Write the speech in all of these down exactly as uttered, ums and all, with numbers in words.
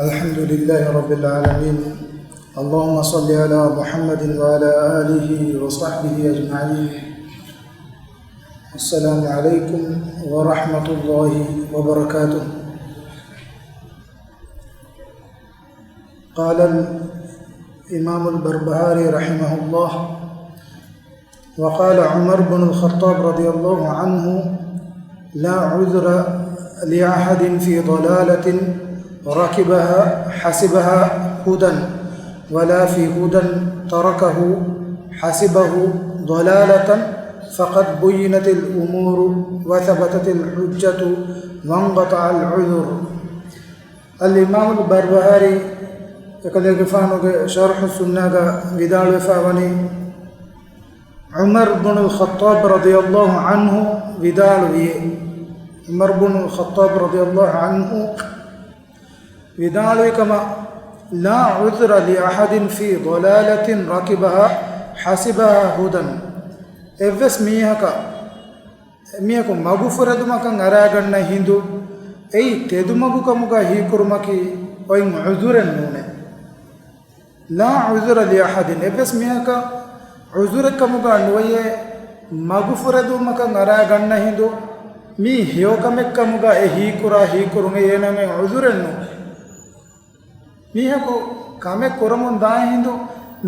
الحمد لله رب العالمين. اللهم صل على محمد وعلى آله وصحبه أجمعين. السلام عليكم ورحمة الله وبركاته. قال الإمام البربهاري رحمه الله: وقال عمر بن الخطاب رضي الله عنه: لا عذر لأحد في ضلالة ركبها حسبها هدى، ولا في هدى تركه حسبه ضلالة، فقد بينت الأمور وثبتت الحجة وانقطع العذر. އަލްއިމާމުލް ބަރްބަހާރީ އެކަލޭގެފާނުގެ ޝަރްޙު ސުންނާގަ ވިދާޅުވެފަ ވަނީ، ޢުމަރު ބުނުލް ޚައްޠާބް ރަޟިޔަﷲ ޢަންހު ވިދާޅުވިއޭ. ޢުމަރު ބުނުލް ޚައްޠާބް ރަޟިޔަﷲ ޢަންހު ވިދާޅުވި ކަމަށް، لا عذر لأحد في ضلالة ركبها حسبها هدى. އެއްވެސް މީހަކަށް މީހަކު މަގުފުރެދުމަކަށް އަރާގަންނަ ހިނދު، އެއީ ތެދުމަގުކަމުގަ ހީކުރުމަކީ އޮތް ޢުޛުރެއް ނޫނޭ. لا عذر لأحد، އެއްވެސް މީހަކަށް ޢުޛުރެއްކަމުގަ ނުވެޔޭ، މަގުފުރެދުމަކަށް އަރާގަންނަ ހިނދު، މީ ހެޔޮކަމެއްކަމުގަ އެ ހީކުރާ ހީކުރުން އެއީ އޭނަމެން ޢުޛުރެއް ނޫނޭ. މީހަކު ކަމެއް ކުރަމުން ދާ ހިނދު،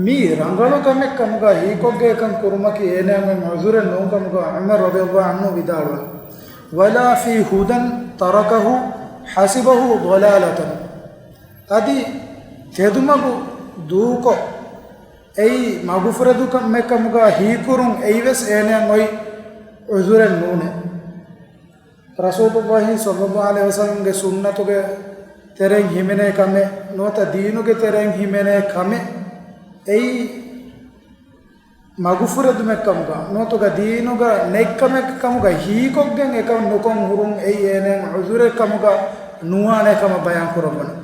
މީ ރަނގަޅު ކަމެއް ކަމުގަ ހީކޮށްގެ އެކަން ކުރުމަކީ އޭނައަށް އޮތް ޢުޛުރެއް ނޫން ކަމުގަ ޢުމަރު ރަޟިޔަﷲ ޢަންހު ވިދާޅުވަނީ. ولا في هدى تركه حسبه ضلالة. އަދި ތެދުމަގު ދޫކޮށް، އެއީ މަގުފުރެދު ކަމެއް ކަމުގަ ހީކުރުން އެއީވެސް އޭނައަށް އޮތް ޢުޛުރެއް ނޫނޭ. ރަސޫލުﷲ ޞައްލަﷲ ޢަލައިހި ވަސައްލަމްގެ ސުންނަތުގެ ތެރެއިން ހިމެނޭ ކަމެއް ނުވަތަ ދީނުގެ ތެރެއިން ހިމެނޭ ކަމެއް އެއީ މަގުފުރެދުމެއްކަމުގަ ނުވަތަ ދީނުގަ ނެތްކަމެއްކަމުގަ ހީކޮށްގެން އެކަން ނުކޮށް ހުރުން އެއީ އޭނައަށް ޢުޛުރެއްކަމުގަ ނުވާނޭ ކަމަށް ބަޔާން ކުރައްވަނީ.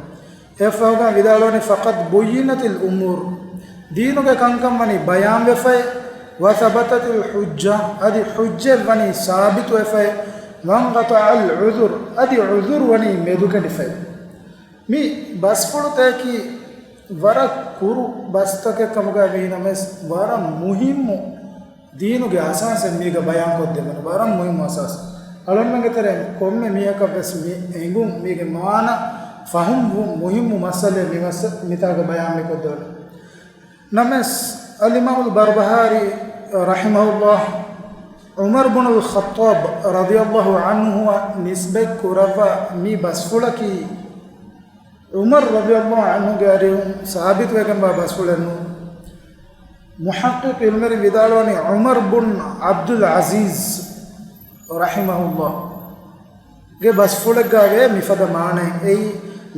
އެއަށްފަހުގަ ވިދާޅުވަނީ، فقد بينت الأمور، ދީނުގެ ކަންކަން ވަނީ ބަޔާންވެފައި، وثبتت الحجة، އަދި ޙުއްޖަތް ވަނީ ސާބިތުވެފައި، وانقطع العذر، އަދި ޢުޛުރު ވަނީ މެދުކެނޑިފައި. މި ބަސްފުޅުތަކަކީ ވަރަށް ކުރު ބަސްތަކެއް ކަމުގަ ވީނަމަވެސް، ވަރަށް މުހިއްމު ދީނުގެ އަސާސެއް މީގަ ބަޔާންކޮށްދެއްވަން، ވަރަށް މުހިއްމު އަސާސެއް. އަޅުގަނޑުމެންގެ ތެރެއިން ކޮންމެ މީހަކަށް ވެސް މި އެނގުން މީގެ މާނަ ފަހުމް ވުން މުހިއްމު މައްސަލައެއް މި މައްސަ-، މިތާގަ ބަޔާން މިކޮށްދެވުނީ. ނަމަވެސް، އަލްއިމާމުލް ބަރްބަހާރީ ރަޙިމަހުﷲ، ޢުމަރު ބުނުލް ޚައްޠާބް ރަޟިޔަﷲ ޢަންހުއަށް ނިސްބަތް ކުރައްވާ މި ބަސްފުޅަކީ، ޢުމަރު ރަޟިޔަﷲ ޢަންހުގެ އަރިހުން ސާބިތުވެގެންވާ ބަސްފުޅެއް ނޫން. މުޙައްޤިޤު ޢިލްމުވެރިން ވިދާޅުވަނީ، ޢުމަރު ބުން ޢަބްދުލް ޢަޒީޒް ރަޙިމަހުﷲ ގެ ބަސްފުޅެއްގައި ވޭ މިފަދަ މާނައެއް. އެއީ،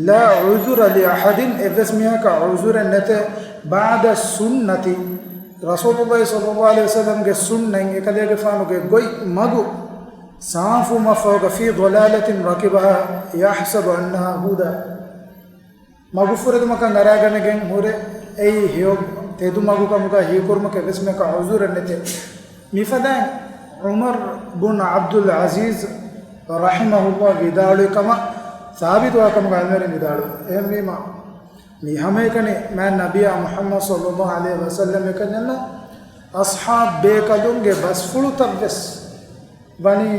لا عذر لأحد، އެއްވެސް މީހަކަށް ޢުޛުރެއް ނެތޭ، بعد السنة، ރަސޫލުﷲ ޞައްލަﷲ ޢަލައިހި ވަސައްލަމްގެ ސުންނަތް، އެކަލޭގެފާނުގެ ގޮތް މަގު ސާފުވުމަށްފަހުގަ، في ضلالة ركبها يحسب أنها هدى، މަގުފުރެދުމަކަށް އަރާގަނެގެން ހުރެ އެއީ ހެޔޮ ތެދު މަގުކަމުގަ ހީކުރުމަކަށް އެއްވެސް މީހަކަށް ޢުޛުރެއް ނެތޭ. މިފަދައިން ޢުމަރު ބުން ޢަބްދުލް ޢަޒީޒް ރަޙިމަހުﷲ ވިދާޅުވި ކަމަށް ސާބިތުވާ ކަމުގަ ޢިލްމުވެރިން ވިދާޅުވޭ. އެހެންވީމަ، މި ހަމައެކަނި މާތް ނަބިއްޔާ މުޙައްމަދު ޞައްލަﷲ ޢަލައިހި ވަސައްލަމް އެކަންޏެއްނު، އަޞްޙާބް ބޭކަލުންގެ ބަސްފުޅުތައްވެސް ވަނީ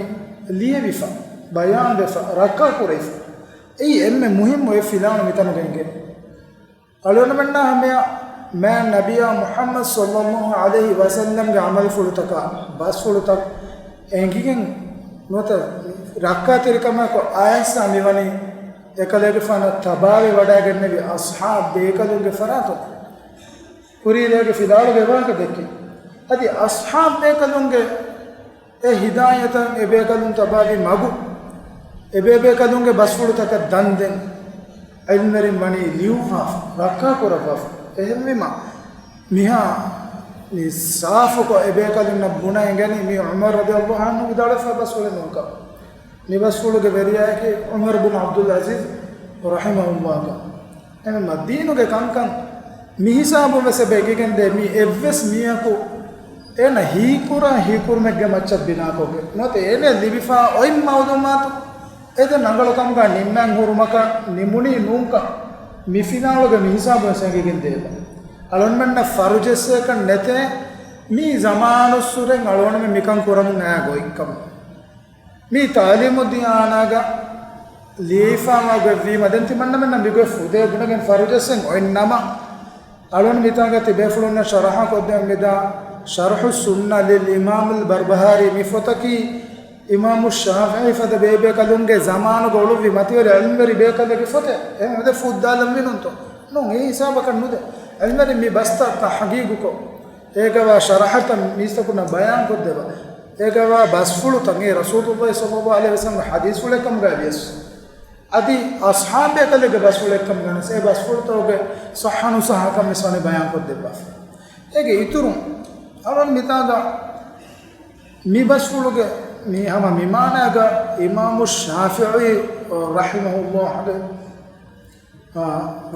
ލިޔެވިފަ، ބަޔާންވެފަ، ރައްކާކުރެވިފަ. އެއީ އެންމެ މުހިއްމު އެއް ފިލާނު މިތަނުގަ އެނގޭ. އަޅުގަނޑުމެންނާ ހަމަޔަށް މާތް ނަބިއްޔާ މުޙައްމަދު ޞައްލަﷲ ޢަލައިހި ވަސައްލަމްގެ ޢަމަލުފުޅުތަކާ ބަސްފުޅުތައް އެނގިގެން ނުވަތަ ރައްކާތެރިކަމާއެކު އައިސް މިވަނީ އެކަލޭގެފާނަށް ތަބާވެވަޑައިގެންނެވި އަޞްޙާބް ބޭކަލުންގެ ފަރާތުން. ކުރީ ރޭގެ ފިލާވަޅުގެ ވާހަކަ ދެއްކި. އަދި އަޞްޙާބް ބޭކަލުންގެ އެ ހިދާޔަތަށް އެބޭކަލުން ތަބާވި މަގު، އެބޭބޭކަލުންގެ ބަސްފުޅުތަކަށް ދަންދެން، ޢިލްމުވެރިން ވަނީ ލިޔުއްވާފަ، ރައްކާކުރައްވާފަ. އެހެންވީމަ، މިހާ މި ސާފުކޮށް އެބޭކަލުންނަށް ބުނަ އެނގެނީ މީ ޢުމަރު ރަޟިޔަﷲ ޢަންހު ވިދާޅުވެފަ ބަސްފުޅެއް ނޫންކަން. މި ބަސްފުޅުގެ ވެރިޔާއަކީ ޢުމަރު ބުން ޢަބްދުލް ޢަޒީޒް ރަޙިމަހުﷲ ކަން. އެހެންވީމަ ދީނުގެ ކަންކަން މި ހިސާބުން ވެސް އެބަ އެނގިގެންދޭ، މި އެއްވެސް މީހަކު އޭނަ ހީކުރާ ހީކުރުމެއްގެ މައްޗަށް ބިނާކޮށްގެން ނުވަތަ އޭނަޔަށް ލިބިފާ އޮތް މަޢުލޫމާތު އެދެން ރަނގަޅު ކަމުގަ ނިންމަން ހުރުމަކަށް ނިމުނީ ނޫންކަން. މި ފިލާވަޅުގެ މި ހިސާބު ވެސް އެނގިގެން ދޭބަ. އަޅުގަނޑުމެންނަށް ފަރުޖެއްސޭކަށް ނެތޭ، މި ޒަމާނުއްސުރެން އަޅުގަނޑުމެން މިކަން ކުރަމުން އައި ގޮތްކަމު. މި ތަޢުލީމުއްދީނާގަ ލިޔެފާމާ ގޮތްވީމަ، ދެން ތިމަންނަމެންނަށް މިގޮތް ފުދޭ ބުނެގެން ފަރުޖެއްސެން އޮތް ނަމަ، އަޅުން މިތާގަ ތިބޭފުޅުންނަށް ޝަރަޙަ ކޮށްދެން މިދާ، ޝަރްޙު ސުންނަ ލިލް އިމާމުލް ބަރްބަހާރީ މި ފޮތަކީ، އިމާމު ޝާފިޢީ ފަދަ ބޭބޭކަލުންގެ ޒަމާނުގަ އުޅުއްވި މަތިވެރި ޢިލްމުވެރި ބޭކަލެއްގެ ފޮތެއް. އެހެންވެ ފުއްދާލަން މިނުންތޯ؟ ނޫން، އެ ހިސާބަކަށް ނުދޭ. ޢިލްމުވެރިން މި ބަސްތައް ތަޙްޤީޤުކޮށް، އޭގަވާ ޝަރަޙަތައް މީސްތަކުންނަށް ބަޔާންކޮށްދެއްވާ. އޭގަވާ ބަސްފުޅުތައް އެ ރަސޫލުﷲ ޞައްލަﷲ ޢަލައިހި ވަސައްލަމްގެ ޙަދީޘްފުޅެއްކަމުގައި ވިޔަސް، އަދި އަޞްޙާބޭކަލެއްގެ ބަސްފުޅެއްކަމުގައި ވިޔަސް، އެ ބަސްފުޅުތަކުގެ ޞައްޙަ ނުޞައްޙަކަން ވެސް ވަނީ ބަޔާންކޮށްދެއްވާފަ. އޭގެ އިތުރުން، އަޅުން މިތާގަ މި ބަސްފުޅުގެ މި ހަމަ މި މާނާގަ އިމާމު ޝާފިޢީ ރަޙިމަހުﷲގެ އާ،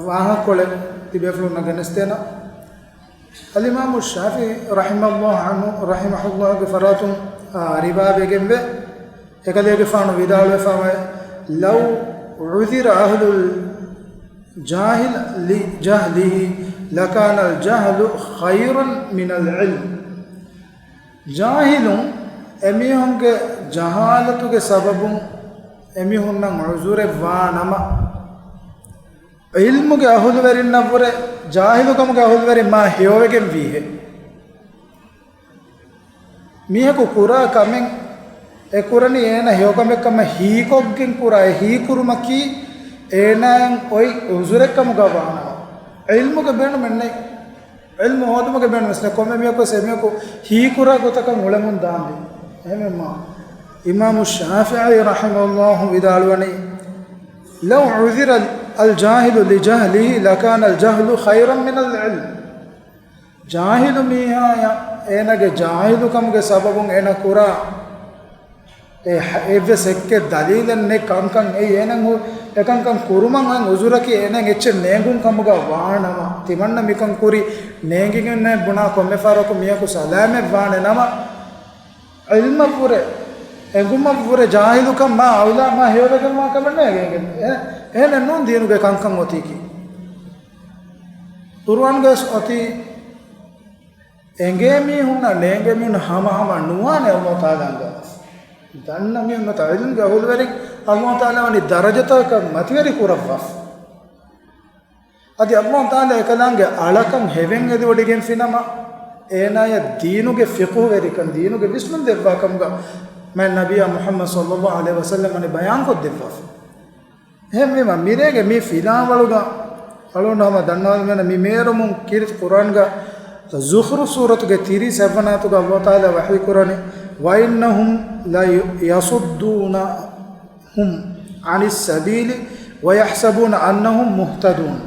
ވާހަކަކޮޅެއް ތިބޭފުޅުންނަށް ގެނެސްދޭނަ. އަލްއިމާމު ޝާފިޢީ ރަޙިމަހުﷲ ޢަންހު، ރަޙިމަހުﷲގެ ފަރާތުން، އާ، ރިވާވެގެންވޭ. އެކަލޭގެފާނު ވިދާޅުވެފާވޭ، "لو عذر أهل الجهل لجهله لكان الجهل خيرا من العلم." ޖާހިލުން އެމީހުންގެ ޖަހާލަތުގެ ސަބަބުން އެމީހުންނަށް ޢުޛުރެއް ވާނަމަ، ޢިލްމުގެ އަހުލުވެރިންނަށްވުރެ ޖާހިލުކަމުގެ އަހުލުވެރިން މާ ހެޔޮވެގެން ވީހޭ. މީހަކު ކުރާ ކަމެއް އެ ކުރަނީ އޭނަ ހެޔޮކަމެއް ކަމަށް ހީކޮށްގެން ކުރާ އެ ހީކުރުމަކީ އޭނާއަށް އޮތް ޢުޛުރެއް ކަމުގަ ވާނަމަ، ޢިލްމުގެ ބޭނުމެއް ނެތް. ޢިލްމު ހޯދުމުގެ ބޭނުމެއް ނެތް. ކޮންމެ މީހަކުވެސް އެމީހަކު ހީކުރާ ގޮތަކަށް އުޅެމުން ދާންވީ. އެހެންވީމަ، އިމާމު ޝާފިޢީ ރަޙިމަހުﷲ ވިދާޅުވަނީ، "لو عذر الجاهل لجهله لكان الجهل خيرا من العلم." ޖާހިލު މީހާޔަށް އޭނަގެ ޖާހިލުކަމުގެ ސަބަބުން އޭނަ ކުރާ އެ ހ-، އެއްވެސް އެއްކެއް ދަލީލެއް ނެތް ކަންކަން އެއީ އޭނަ އެ ކަންކަން ކުރުމަށް އޮތް ޢުޛުރަކީ އޭނަ އެއްޗެއް ނޭނގުން ކަމުގަ ވާނަމަ، ތިމަންނަ މިކަން ކުރި ނޭނގިގެންނޭ ބުނާ ކޮންމެ ފަހަރަކު މީހަކު ސަލާމަތް ވާނެ ނަމަ، ޢިލްމަށްވުރެ، އެނގުމަށްވުރެ ޖާހިލުކަން މާ އައުލާ މާ ހެޔޮވެގެންވާ ކަމެއް ނޭނގެ. އެ-، އެހެނެއް ނޫން ދީނުގެ ކަންކަން އޮތީކީ. ޤުރުއާންގަވެސް އޮތީ އެނގޭ މީހުންނަށް ނޭނގޭ މީހުން ހަމަހަމަ ނުވާނެ ﷲ ތަޢާލާ އަންގާވެސް. ދަންނަ މީހުން ނުވަތަ ޢިލްމުގެ އަހުލުވެރިން ﷲ ތަޢާލާ ވަނީ ދަރަޖަތަކަށް މަތިވެރި ކުރައްވާފަ. އަދި ﷲ ތަޢާލާ އެކަލާނގެ އަޅަކަށް ހެވެން އެދިވޮޑިގެންފިނަމަ، އޭނާޔަށް ދީނުގެ ފިޤުހުވެރިކަން، ދީނުގެ ވިސްނުން ދެއްވާ ކަމުގަ މާތް ނަބިއްޔާ މުޙައްމަދު ޞައްލަﷲ ޢަލައިހި ވަސައްލަމް ވަނީ ބަޔާންކޮށްދެއްވާފަ. އެހެންވީމަ، މިރޭގެ މި ފިލާވަޅުގަ އަޅުގަނޑު ހަމަ ދަންނަވާލަމެން މި މޭރުމުން ކީރިތި ޤުރުއާންގަ ޒުޚްރުފް ސޫރަތުގެ ތިރީސް އެއްވަނަ އާޔަތުގަ ﷲ ތަޢާލާ ވަޙީކުރަނީ، "وَإِنَّهُمْ لَيَصُدُّونَهُمْ عَنِ السَّبِيلِ وَيَحْسَبُونَ أَنَّهُمْ مُهْتَدُونَ."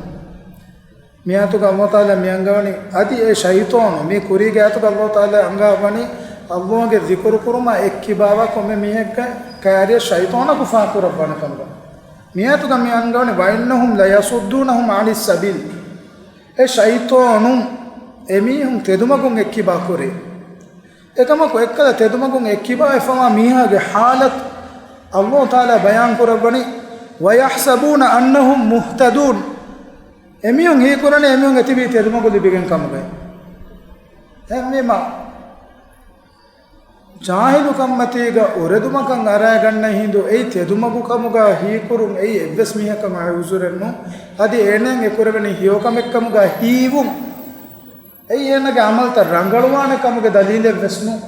މި އާޔަތުގަ ﷲ ތަޢާލާ މި އަންގަވަނީ، އަދި އެ ޝައިޠާނު، މި ކުރީގެ އާޔަތުގަ ﷲ ތަޢާލާ އަންގަވަނީ، ﷲ ގެ ޛިކުރު ކުރުމަށް އެއްކިބާވާ ކޮންމެ މީހެއްގެ ކާރިޔަށް ޝައިޠާނަކު ފާކުރައްވާނެ ކަމުގަ. މި އާޔަތުގަ މި އަންގަވަނީ، "وَإِنَّهُمْ لَيَصُدُّونَهُمْ عَنِ السَّبِيلِ." އެ ޝައިޠާނުން އެމީހުން ތެދުމަގުން އެއްކިބާ ކުރޭ. އެކަމަކު، އެއްކަލަ ތެދުމަގުން އެއްކިބާވެފަވާ މީހާގެ ޙާލަތު ﷲ ތަޢާލާ ބަޔާން ކުރައްވަނީ، "وَيَحْسَبُونَ أَنَّهُمْ مُهْتَدُونَ." އެމީހުން ހީކުރަނީ އެމީހުން އެތިބީ ތެދުމަގު ލިބިގެން ކަމުގައި. އެހެންވީމަ، ޖާހިލުކަންމަތީގަ އުރެދުމަކަށް އަރާގަންނަ ހިނދު އެއީ ތެދުމަގު ކަމުގަ ހީކުރުން އެއީ އެއްވެސް މީހަކަށް އޮތް ޢުޛުރެއް ނޫން. އަދި އޭނައަށް އެ ކުރެވެނީ ހެޔޮކަމެއްކަމުގަ ހީވުން އެއީ އޭނަގެ ޢަމަލުތައް ރަނގަޅުވާނެ ކަމުގެ ދަލީލެއްވެސް ނޫން.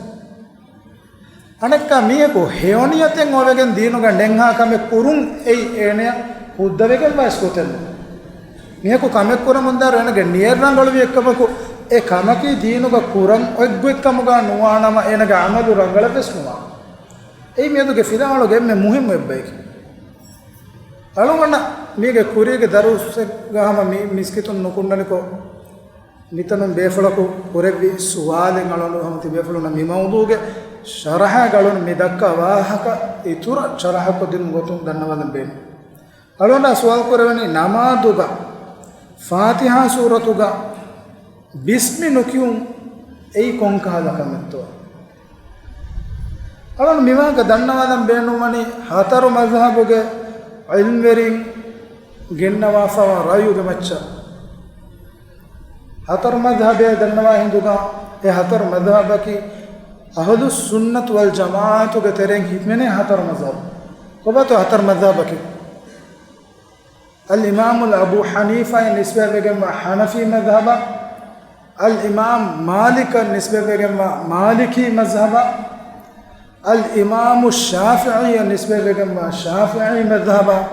އަނެއްކާ މީހަކު ހެޔޮނިޔަތެއް އޮވެގެން ދީނުގަ ނެތްހާ ކަމެއް ކުރުން އެއީ އޭނަޔަށް ހުއްދަވެގެންވާ އިސް ގޮތެއް ނޫން. މީހަކު ކަމެއް ކުރަމުންދާއިރު އޭނަގެ ނިޔަތް ރަނގަޅުވި އެއްކަމަކު، އެ ކަމަކީ ދީނުގަ ކުރަން އޮތް ގޮތްކަމުގަ ނުވާނަމަ، އޭނަގެ ޢަމަލު ރަނގަޅަށްވެސް ނުވާނެ. އެއީ މިއަދުގެ ފިލާވަޅުގެ އެންމެ މުހިއްމު އެއްބަޔަކީ. އަޅުގަނޑަށް މީގެ ކުރީގެ ދަރުސެއްގަ ހަމަ މި މިސްކިތުން ނުކުންނަނިކޮށް، މިތަނުން ބޭފުޅަކު ކުރެއްވި ސުވާލެއް އަޅުގަނޑު ހަމަ ތިބޭފުޅުންނަށް މި މައުޟޫގެ ޝަރަޙައިގަ އަޅުގަނޑު މި ދައްކާ ވާހަކަ އިތުރަށް ޝަރަޙަކޮށްދިނުން ގޮތުން ދަންނަވާލަން ބޭނުން. އަޅުގަނޑާ ސުވާލު ކުރެވެނީ، ނަމާދުގަ ފާތިޙާ ސޫރަތުގަ ބިސްމި ނުކިޔުން އެއީ ކޮންކަހަލަ ކަމެއްތޯ؟ އަޅުން މިވާހަކަ ދަންނަވާލަން ބޭނުންވަނީ ހަތަރު މަޒްހަބުގެ ޢިލްމްވެރިން ގެންނަވާފަވާ ރައުޔުގެ މައްޗަށް. ހަތަރު މަޛްހަބޭ ދަންނަވާ ހިނދުގަ، އެ ހަތަރު މަޛްހަބަކީ އަހުލުއްސުންނަތު ވަލް ޖަމާޢަތުގެ ތެރެއިން ހިމެނޭ ހަތަރު މަޛްހަބު. ކޮބާތޯ ހަތަރު މަޛްހަބަކީ؟ އަލްއިމާމު އަބޫ ޙަނީފާއަށް ނިސްބަތްވެގެންވާ ޙަނަފީ މަޛްހަބަށް، އަލްއިމާމް މާލިކަށް ނިސްބަތްވެގެންވާ މާލިކީ މަޛްހަބަށް، އަލްއިމާމު ޝާފިޢީއަށް ނިސްބަތްވެގެންވާ ޝާފިޢީ މަޛްހަބަށް،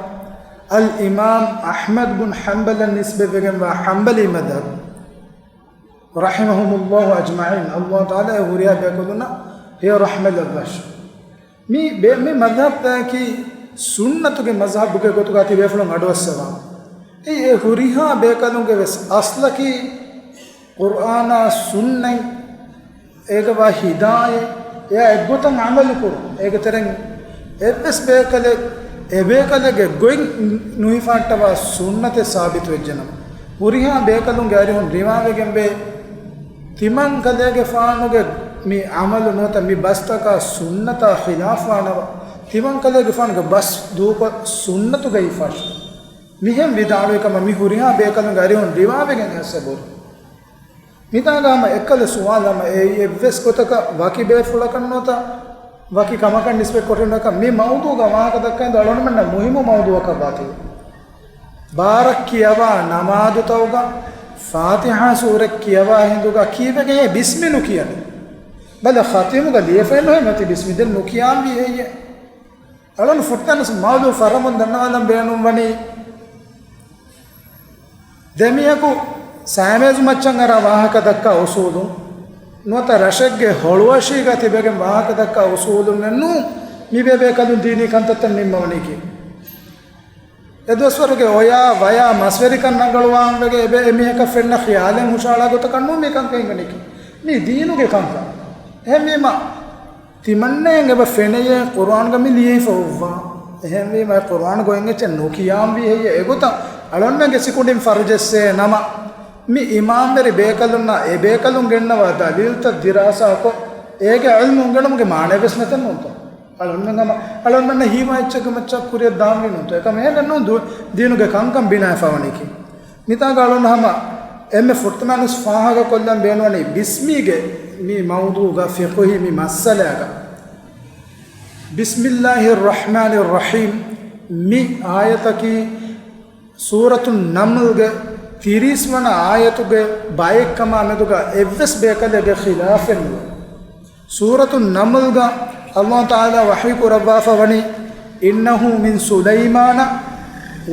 އަލްއިމާމް އަޙްމަދު ބުން ޙަންބަލަށް ނިސްބަތްވެގެންވާ ޙަންބަލީ މަޛްހަބު. ރަޙިމަހުމުﷲ އަޖްމަޢީން. ﷲ ތަޢާލާ އެ ހުރިހާ ބޭކަލުންނަށް ހެޔޮ ރަޙްމަތް ލައްވާށި. މި ބޭ-، މި މަޛްހަބްތަކަކީ ސުންނަތުގެ މަޛްހަބުގެ ގޮތުގަ ތިބޭފުޅުން އަޑުއައްސަވާ. އެއީ އެ ހުރިހާ ބޭކަލުންގެ ވެސް އަސްލަކީ ޤުރްއާނާ ސުންނަތް، އޭގަ ވާ ހިދާޔަތް، އެއާ އެއްގޮތަށް ޢަމަލު ކުރުން. އޭގެ ތެރެއިން އެއްވެސް ބޭކަލެއް އެބޭކަލެއްގެ ގޮތް ނުހިފާއްޓަވާ ސުންނަތެއް ސާބިތުވެއްޖެނަމަ، ހުރިހާ ބޭކަލުންގެ އަރިހުން ރިވާވެގެންވޭ، ތިމަންކަލޭގެފާނުގެ މި ޢަމަލު ނުވަތަ މި ބަސްތަކާ ސުންނަތާ ޚިލާފްވާނަމަ، ތިމަންކަލޭގެފާނުގެ ބަސް ދޫކޮށް ސުންނަތުގައި ފަށު. މިހެން ވިދާޅުވި ކަމަށް މި ހުރިހާ ބޭކަލުންގެ އަރިހުން ރިވާވެގެން އައިސް އެބަހުރި. މިތާގަ ހަމަ އެއްކަލަ ސުވާލު ހަމަ އެއީ އެއްވެސް ގޮތަކަށް ވަކި ބޭފުޅަކަށް ނުވަތަ ވަކި ކަމަކަށް ނިސްބަތް ކޮށެއް ނުވެ، މި މައުޟޫގަ ވާހަކަ ދައްކަން އަޅުގަނޑުމެންނަށް މުހިއްމު މައުޟޫއަކަށް ވާތީ. ބާރަށް ކިޔަވާ ނަމާދުތަކުގަ ފާތިޙާ ސޫރަތް ކިޔަވާ ހިނދުގަ ކީއްވެގެން ބިސްމި ނުކިޔަނީ؟ ބަލަ، ޚަތީމުގަ ލިޔެފައެއް ނުހޭ މަތި ބިސްމި ދެން ނުކިޔާންވީ ހެއްޔޭ؟ އަޅުން ފުއްޓަނަސް މައުޟޫ ފަރަމުން ދަންނަވާލަން ބޭނުންވަނީ، ދެމީހަކު ސައިމޭޒު މައްޗަށް އަރާ ވާހަކަ ދައްކާ އުސޫލުން، ނުވަތަ ރަށެއްގެ ހޮޅުއަށީގަ ތިބެގެން ވާހަކަ ދައްކާ އުސޫލުންނެއް ނޫން، މި ބޭބޭކަލުން ދީނީ ކަންތައްތައް ނިންމަވަނީކީ. އެދުވަސްވަރުގެ އޮޔާ ވަޔާ މަސްވެރިކަން ރަނގަޅުވާން ވެގެ އެބަ އެމީހަކަށް ފެންނަ ޚިޔާލެއް ހުށައަޅާ ގޮތަކަށް ނޫން މި ކަންކަން ހިނގަނީކީ. މީ ދީނުގެ ކަންކަން. އެހެންވީމަ، ތިމަންނައަށް އެބަ ފެނެޔޭ ޤުރުއާންގަ މި ލިޔެފަ އޮއްވާ. އެހެންވީމަ އެ ޤުރުއާން ގޮތް އެއްޗެއް ނުކިޔާންވީ ހެއްޔޭ؟ އެގޮތަށް އަޅުންމެންގެ ސިކުނޑިން ފަރުޖެއްސޭ ނަމަ، މި އިމާންވެރި ބޭކަލުންނާ އެ ބޭކަލުން ގެންނަވާ ދަލީލްތައް ދިރާސާކޮށް، އޭގެ ޢިލްމު އުނގެނުމުގެ މާނައެއް ވެސް ނެތެއް ނޫންތޯ؟ އަޅުންމެން ހަމަ، އަޅުންމެންނަށް ހީވާ އެއްޗެއްގެ މައްޗަށް ކުރިއަށް ދާންވީ ނޫންތޯ؟ އެކަމަށް އެހެނެއް ނޫން ދު-، ދީނުގެ ކަންކަން ބިނާވެފަ ވަނީކީ. މިތާގަ އަޅުން ހަމަ އެންމެ ފުރަތަމަ ވެސް ފާހަގަކޮށްލަން ބޭނުންވަނީ ބިސްމީގެ މި މައުޟޫގަ ފިޤުހީ މި މައްސަލާގަ. ބިސްމިﷲިއްރަޙްމާނިއްރަޙީމް މި އާޔަތަކީ ސޫރަތު ނަމްލްގެ ތިރީސް ވަނަ އާޔަތުގެ ބައެއްކަމާ މެދުގަ އެއްވެސް ބޭކަލެއްގެ ޚިލާފެއް ނުވޭ. ސޫރަތު ނަމްލްގަ ﷲ ތަޢާލާ ވަޙީ ކުރައްވާފަ ވަނީ، إِنَّهُ مِنْ سُلَيْمَانَ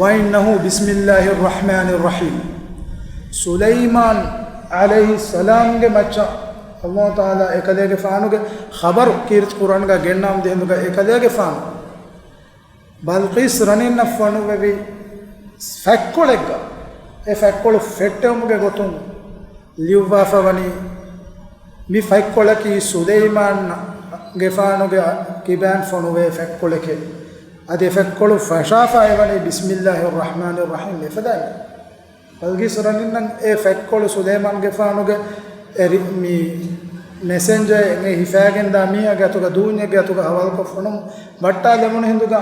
وَإِنَّهُ بِسْمِ اللَّهِ الرَّحْمَنِ الرَّحِيمِ. ސުލައިމާން ޢަލައިހިއްސަލާމްގެ މައްޗަށް ﷲ ތަޢާލާ އެކަލޭގެފާނުގެ ޚަބަރު ކީރިތި ޤުރްއާންގަ ގެންނަވަމުން ދިޔަ ހިނދުގަ އެކަލޭގެފާނު ބަލްޤީސް ރަނިންނަށް ފޮނުއްވެވި ފަތްކޮޅެއްގަ އެ ފަތްކޮޅު ފެއްޓެވުމުގެ ގޮތުން ލިޔުއްވާފަ ވަނީ، މި ފަތްކޮޅަކީ ސުލައިމާންގެފާނުގެ ކިބައިން ފޮނުވޭ ފަތްކޮޅެކޭ. އަދި އެ ފަތްކޮޅު ފަށާފައި ވަނީ ބިސްމިﷲިއްރަޙްމާނިއްރަޙީމް އެފަދައިން. ބަލްޤީސް ރަނިންނަށް އެ ފަތްކޮޅު ސުލައިމާންގެފާނުގެ އެ ރި-، މި މެސެންޖަރ އެ ހިފައިގެންދާ މީހާގެ އަތުގަ ދޫންޏެއްގެ އަތުގަ ހަވާލުކޮށް ފޮނުވުން ވައްޓާލެވުނު ހިނދުގަ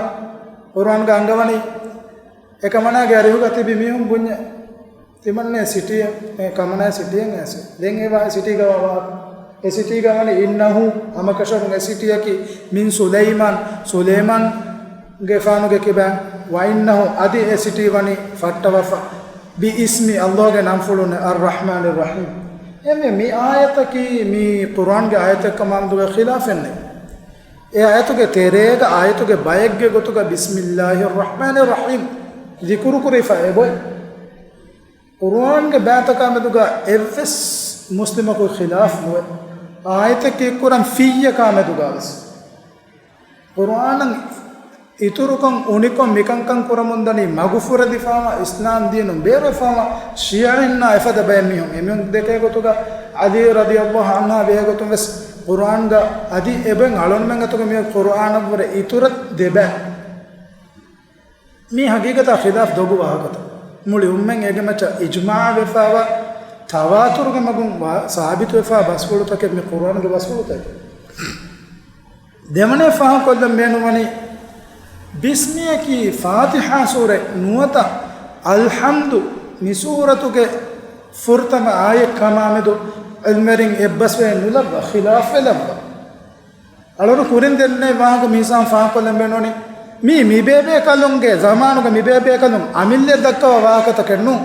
ޤުރްއާންގަ އަންގަވަނީ އެ ކަމަނާގެ އަރިހުގަ ތިބި މީހުން ބުންޏެ ތިމަންނަ ސިޓީއަށް، އެ ކަމަނާ ސިޓީއަށް އައިސް. ދެން އެ ވާ ސިޓީގަ ވާ، އެ ސިޓީގަ ވަނީ އިންނަހު، ހަމަކަށަވަރުން އެ ސިޓީއަކީ މިން ސުލައިމާން، ސުލައިމާންގެފާނުގެ ކިބައިން، ވައިންނަހު އަދި އެ ސިޓީ ވަނީ ފައްޓަވާފަ، ބިއިސްމި ﷲގެ ނަންފުޅުން އައްރަޙްމާނިއްރަޙީމް. އެހެންވެ މި އާޔަތަކީ މި ޤުރްއާންގެ އާޔަތެއްކަމާމެދުގަ ޚިލާފެއް ނެތް. އެ އާޔަތުގެ ތެރޭގަ އާޔަތުގެ ބައެއްގެ ގޮތުގަ ބިސްމިﷲިއްރަޙްމާނިއްރަޙީމް ޛިކުރު ކުރެވިފަ އެބައޮތް. ޤުރުއާންގެ ބައިތަކާ މެދުގަ އެއްވެސް މުސްލިމަކު ޚިލާފް ނުވެ، އާޔަތެއް ކީއްކުރަން ފިއްޔަކާ މެދުގަ ވެސް. ޤުރުއާނަށް އިތުރުކޮށް އުނިކޮށް މިކަންކަން ކުރަމުންދަނީ މަގުފުރެދިފާވާ އިސްލާމް ދީނުން ބޭރުވެފާވާ ޝިޔަޢީންނާ އެފަދަ ބައެއް މީހުން. އެމީހުން ދެކޭ ގޮތުގަ ޢަލީ ރަޟިޔަﷲ ޢަންހާ ބެހޭ ގޮތުން ވެސް ޤުރުއާންގަ އަދި އެބައިން އަޅުންމެން އަތުގަ މިއޮތް ޤުރުއާނަށްވުރެ އިތުރަށް ދެބައި. މީ ހަގީގަތާ ޚިލާފް ދޮގު ވާހަކަތައް. މުޅި އުއްމަތް އޭގެ މައްޗަށް އިޖްމާޢަށް ވެފާވާ ތަވާތުރުގެ މަގުން ވާ-، ސާބިތުވެފާ ބަސްފުޅުތަކެއް މި ޤުރުއާންގެ ބަސްފުޅުތަކެއް. ދެވަނަ ފާހަގަކޮށްލަން ބޭނުންވަނީ، ބިސްމިއަކީ ފާތިޙާ ސޫރަތް ނުވަތަ އަލްޙަމްދު މި ސޫރަތުގެ ފުރަތަމަ އާޔަތް ކަމާމެދު ޢިލްމުވެރިން އެއްބަސްވެ ނުލައްވާ، ޚިލާފްވެ ލައްވާ. އަޅުނު ކުރިން ދެންނެ ވާހަކަ މިހިސާބުން ފާހަގަކޮށްލަން ބޭނުނީ. މީ މިބޭބޭކަލުންގެ ޒަމާނުގަ މިބޭބޭކަލުން އަމިއްލަ ދައްކަވާ ވާހަކަތަކެއް ނޫން.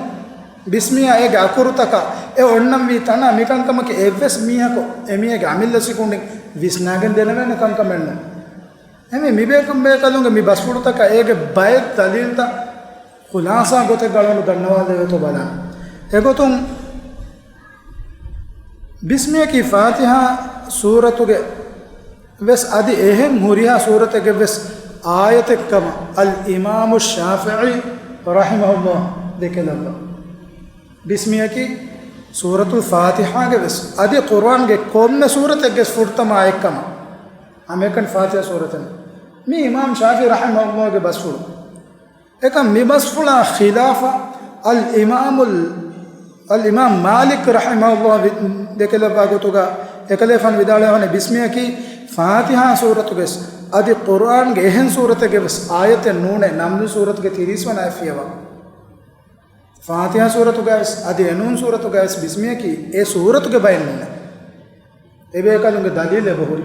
ބިސްމިއްލާ އޭގެ އަކުރުތަކާ އެ އޮންނަންވީ ތަނާ މިކަންކަމަކީ އެއްވެސް މީހަކު އެމީހެއްގެ އަމިއްލަ ސިކުނޑިން ވިސްނާގެން ދެނެވޭނެ ކަންކަމެއް ނޫން. އެމީ މިބޭކަލުންގެ މި ބަސްފުޅުތަކާ އޭގެ ބައެއް ދަލީލްތައް ޚުލާސާ ގޮތެއްގަ އަޅުން ދަންނަވާލެވޭތޯ ބަލާނަން. އެގޮތުން ބިސްމިއްލާއަކީ ފާތިޙާ ސޫރަތުގެ ވެސް އަދި އެހެން ހުރިހާ ސޫރަތެއްގެ ވެސް އާޔަތެއް ކަމަށް އަލް އިމާމު ޝާފިޢީ ރަޙިމަހުﷲ ދެކެލައްވާ. ބިސްމިއްލާއަކީ ސޫރަތުލް ފާތިޙާގެ ވެސް އަދި ޤުރުއާންގެ ކޮންމެ ސޫރަތެއްގެ ފުރަތަމަ އާޔަތް ކަމަށް ހަމައެކަނި ފާތިޙާ ސޫރަތެއް. މީ އިމާމް ޝާފިޢީ ރަޙިމަހުﷲގެ ބަސްފުޅު. އެކަމް މި ބަސްފުޅާ ޚިލާފަށް އަލް އިމާމުލް، އަލް އިމާމް މާލިކް ރަޙިމަހުﷲ ވި-، ދެކެލައްވާ ގޮތުގަ އެކަލޭފާނު ވިދާޅުވެފަ ވަނީ ބިސްމިއްލާއަކީ ފާތިޙާ ސޫރަތުގެ ވެސް އަދި ޤުރުއާންގެ އެހެން ސޫރަތެއްގެ ވެސް އާޔަތެއް ނޫނޭ، ނަމްލު ސޫރަތުގެ ތިރީސް ވަނަ އާޔަތް ފިޔަވާ. ފާތިޙާ ސޫރަތުގައި ވެސް އަދި އެނޫން ސޫރަތުގައި ވެސް ބިސްމިއްލާއަކީ އެ ސޫރަތުގެ ބައެއް ނޫނޭ. އެބޭކަލުންގެ ދަލީލް އެބަހުރި.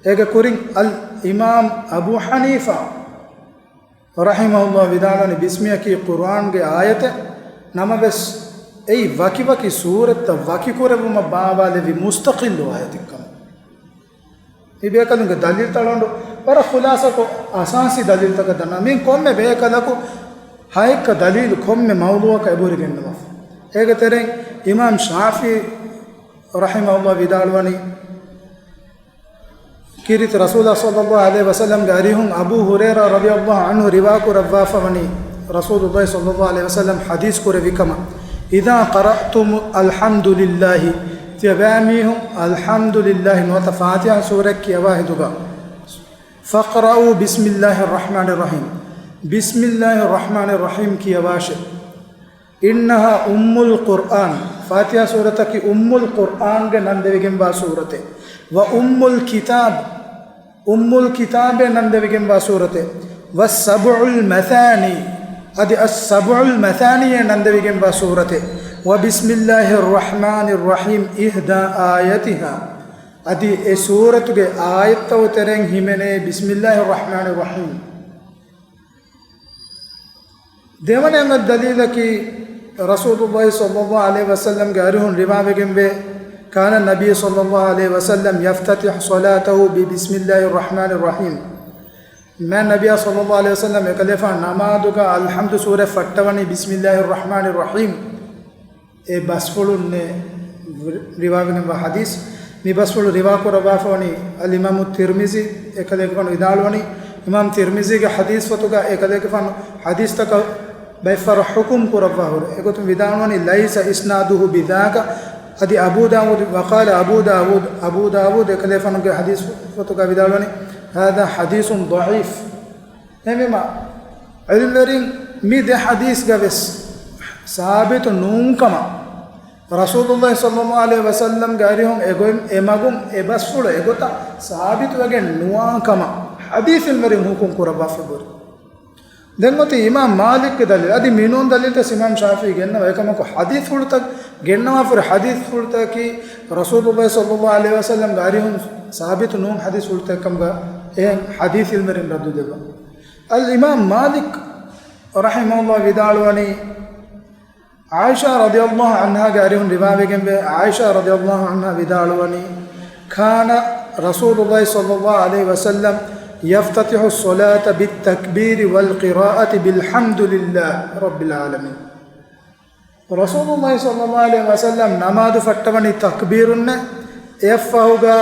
އޭގެ ކުރިން އަލް އިމާމް އަބޫ ޙަނީފާ ރަޙިމަހުﷲ ވިދާޅުވަނީ ބިސްމިއްލާއަކީ ޤުރުއާންގެ އާޔަތެއް ނަމަވެސް، އެއީ ވަކިވަކި ސޫރަތްތައް ވަކިކުރެއްވުމަށް ބާވާލެއްވި މުސްތަޤިއްލު އާޔަތެއް ކަމަށް. މި ބޭކަލުންގެ ދަލީލްތައް އަޅުގަނޑު ވަރަށް ޚުލާސާކޮށް އަސާސީ ދަލީލްތަކަށް ދަންނަވަން. މި ކޮންމެ ބޭކަލަކު ހައެއްކަ ދަލީލު ކޮންމެ މައުޟޫޢަކަށް އެބަހުރި ގެންނަވާފަ. އޭގެ ތެރެއިން އިމާމް ޝާފިޢީ ރަޙިމަހުﷲ ވިދާޅުވަނީ، ކީރިތި ރަސޫލާ ޞައްލައްލާހު ޢަލައިހި ވަސައްލަމްގެ އަރިހުން އަބޫ ހުރައިރާ ރަޟިޔައްލާހު ޢަންހު ރިވާކުރައްވާފަ ވަނީ، ރަސޫލުﷲ ޞައްލައްލާހު ޢަލައިހި ވަސައްލަމް ޙަދީޘް ކުރެއްވި ކަމަށް، إذا قرأتم الحمد لله، ތިޔަބައިމީހުން އަލްޙަމްދުލިއްލާހި ނުވަތަ ފާތިޙާ ސޫރަތް ކިޔަވާ ހިނދުގަ، فاقرؤوا بسم الله الرحمن الرحيم، ބިސްމިއްލާހި ރަޙްމާނި ރަޙީމް ކިޔަވާށެ. إنها أم القرآن، ފާތިޙާ ސޫރަތަކީ އުއްމުލް ޤުރްއާންގެ ނަން ދެވިގެންވާ ސޫރަތެއް، وأم الكتاب، އުއްމުލް ކިތާބޭ ނަން ދެވިގެންވާ ސޫރަތެއް، والسبع المثاني، އަދި السبع المثانيއޭ ނަން ދެވިގެންވާ ސޫރަތެއް، وبسم الله الرحمن الرحيم إحدى آياتها، އަދި އެ ސޫރަތުގެ އާޔަތްތައް ތެރެއިން ހިމެނޭ ބިސްމިއްލާހި ރަޙްމާނި ރަޙީމް. ދެވަނަ އެއް ދަލީލަކީ، ރަސޫލުﷲ ޞައްލައްލާހު ޢަލައިހި ވަސައްލަމްގެ އަރިހުން ރިވާވެގެންވޭ، كان النبي صلى الله عليه وسلم يفتتح صلاته ببسم الله الرحمن الرحيم. މާތް ނަބިއްޔާ ޞައްލައްލާހު ޢަލައިހި ވަސައްލަމް އެކަލޭފާނު ނަމާދުގަ އަލްޙަމްދު ސޫރަތް ފައްޓަވަނީ ބިސްމިއްލާހި ރަޙްމާނި ރަޙީމް. އެ ބަސްފުޅުންނޭ ރިވާވެގެންވާ ޙަދީޘް. މި ބަސްފުޅު ރިވާކުރައްވާފަ ވަނީ އަލްއިމާމު ތިރްމިޒީ، އެކަލޭގެފާނު ވިދާޅުވަނީ، އިމާމް ތިރްމިޒީގެ ޙަދީޘްފޮތުގަ އެކަލޭގެފާނު ޙަދީޘްތަކަށް ބައެއްފަހަރަށް ޙުކުމް ކުރައްވާ ހުރެ. އެގޮތުން ވިދާޅުވަނީ، ليس إسناده بذاك، އަދި އަބޫ ދާވޫދު، وقال أبو داود، އަބޫ ދާވޫދު އެކަލޭފާނުގެ ޙަދީޘްފޮތުގަ ވިދާޅުވަނީ، هذا حديث ضعيف. އެހެންވީމަ، ޢިލްމުވެރިން މި ދެ ޙަދީޘްގަ ވެސް ސާބިތު ނޫންކަމަށް، ރަސޫލުﷲ ޞައްލައްލާހު ޢަލައިހި ވަސައްލަމްގެ އަރިހުން އެގޮތް އެމަގުން އެ ބަސްފުޅު އެގޮތަށް ސާބިތުވެގެން ނުވާ ކަމަށް ޙަދީޘް ޢިލްމުވެރިން ޙުކުމް ކުރައްވާފަ ހުރި. ދެން އޮތީ އިމާމް މާލިކްގެ ދަލީލް. އަދި މިނޫން ދަލީލްތައް އިމާމް ޝާފިޢީ ގެންނަވާ. އެކަމަކު ޙަދީޘްފުޅުތައް ގެންނަވާފަ ހުރި ޙަދީޘްފުޅުތަކީ ރަސޫލުﷲ ޞައްލައްލާހު ޢަލައިހި ވަސައްލަމްގެ އަރިހުން ސާބިތު ނޫން ޙަދީޘްފުޅުތައް ކަމުގަ އެހެން ޙަދީޘް ޢިލްމުވެރިން ރައްދު ދެއްވާ. އަލްއިމާމް މާލިކް ރަޙިމަހުﷲ ވިދާޅުވަނީ، ޢާއިޝާ ރަޟިޔަﷲ ޢަންހާގެ އަރިހުން ރިވާވެގެންވޭ، ޢާއިޝާ ރަޟިޔަﷲ ޢަންހާ ވިދާޅުވަނީ، كان رسول الله صلى الله عليه وسلم يفتتح الصلاة بالتكبير والقراءة بالحمد لله رب العالمين. ރަސޫލުﷲ ޞައްލައްލާހު ޢަލައިހި ވަސައްލަމް ނަމާދު ފައްޓަވަނީ ތަކްބީރުންނޭ، އެއަށްފަހުގަ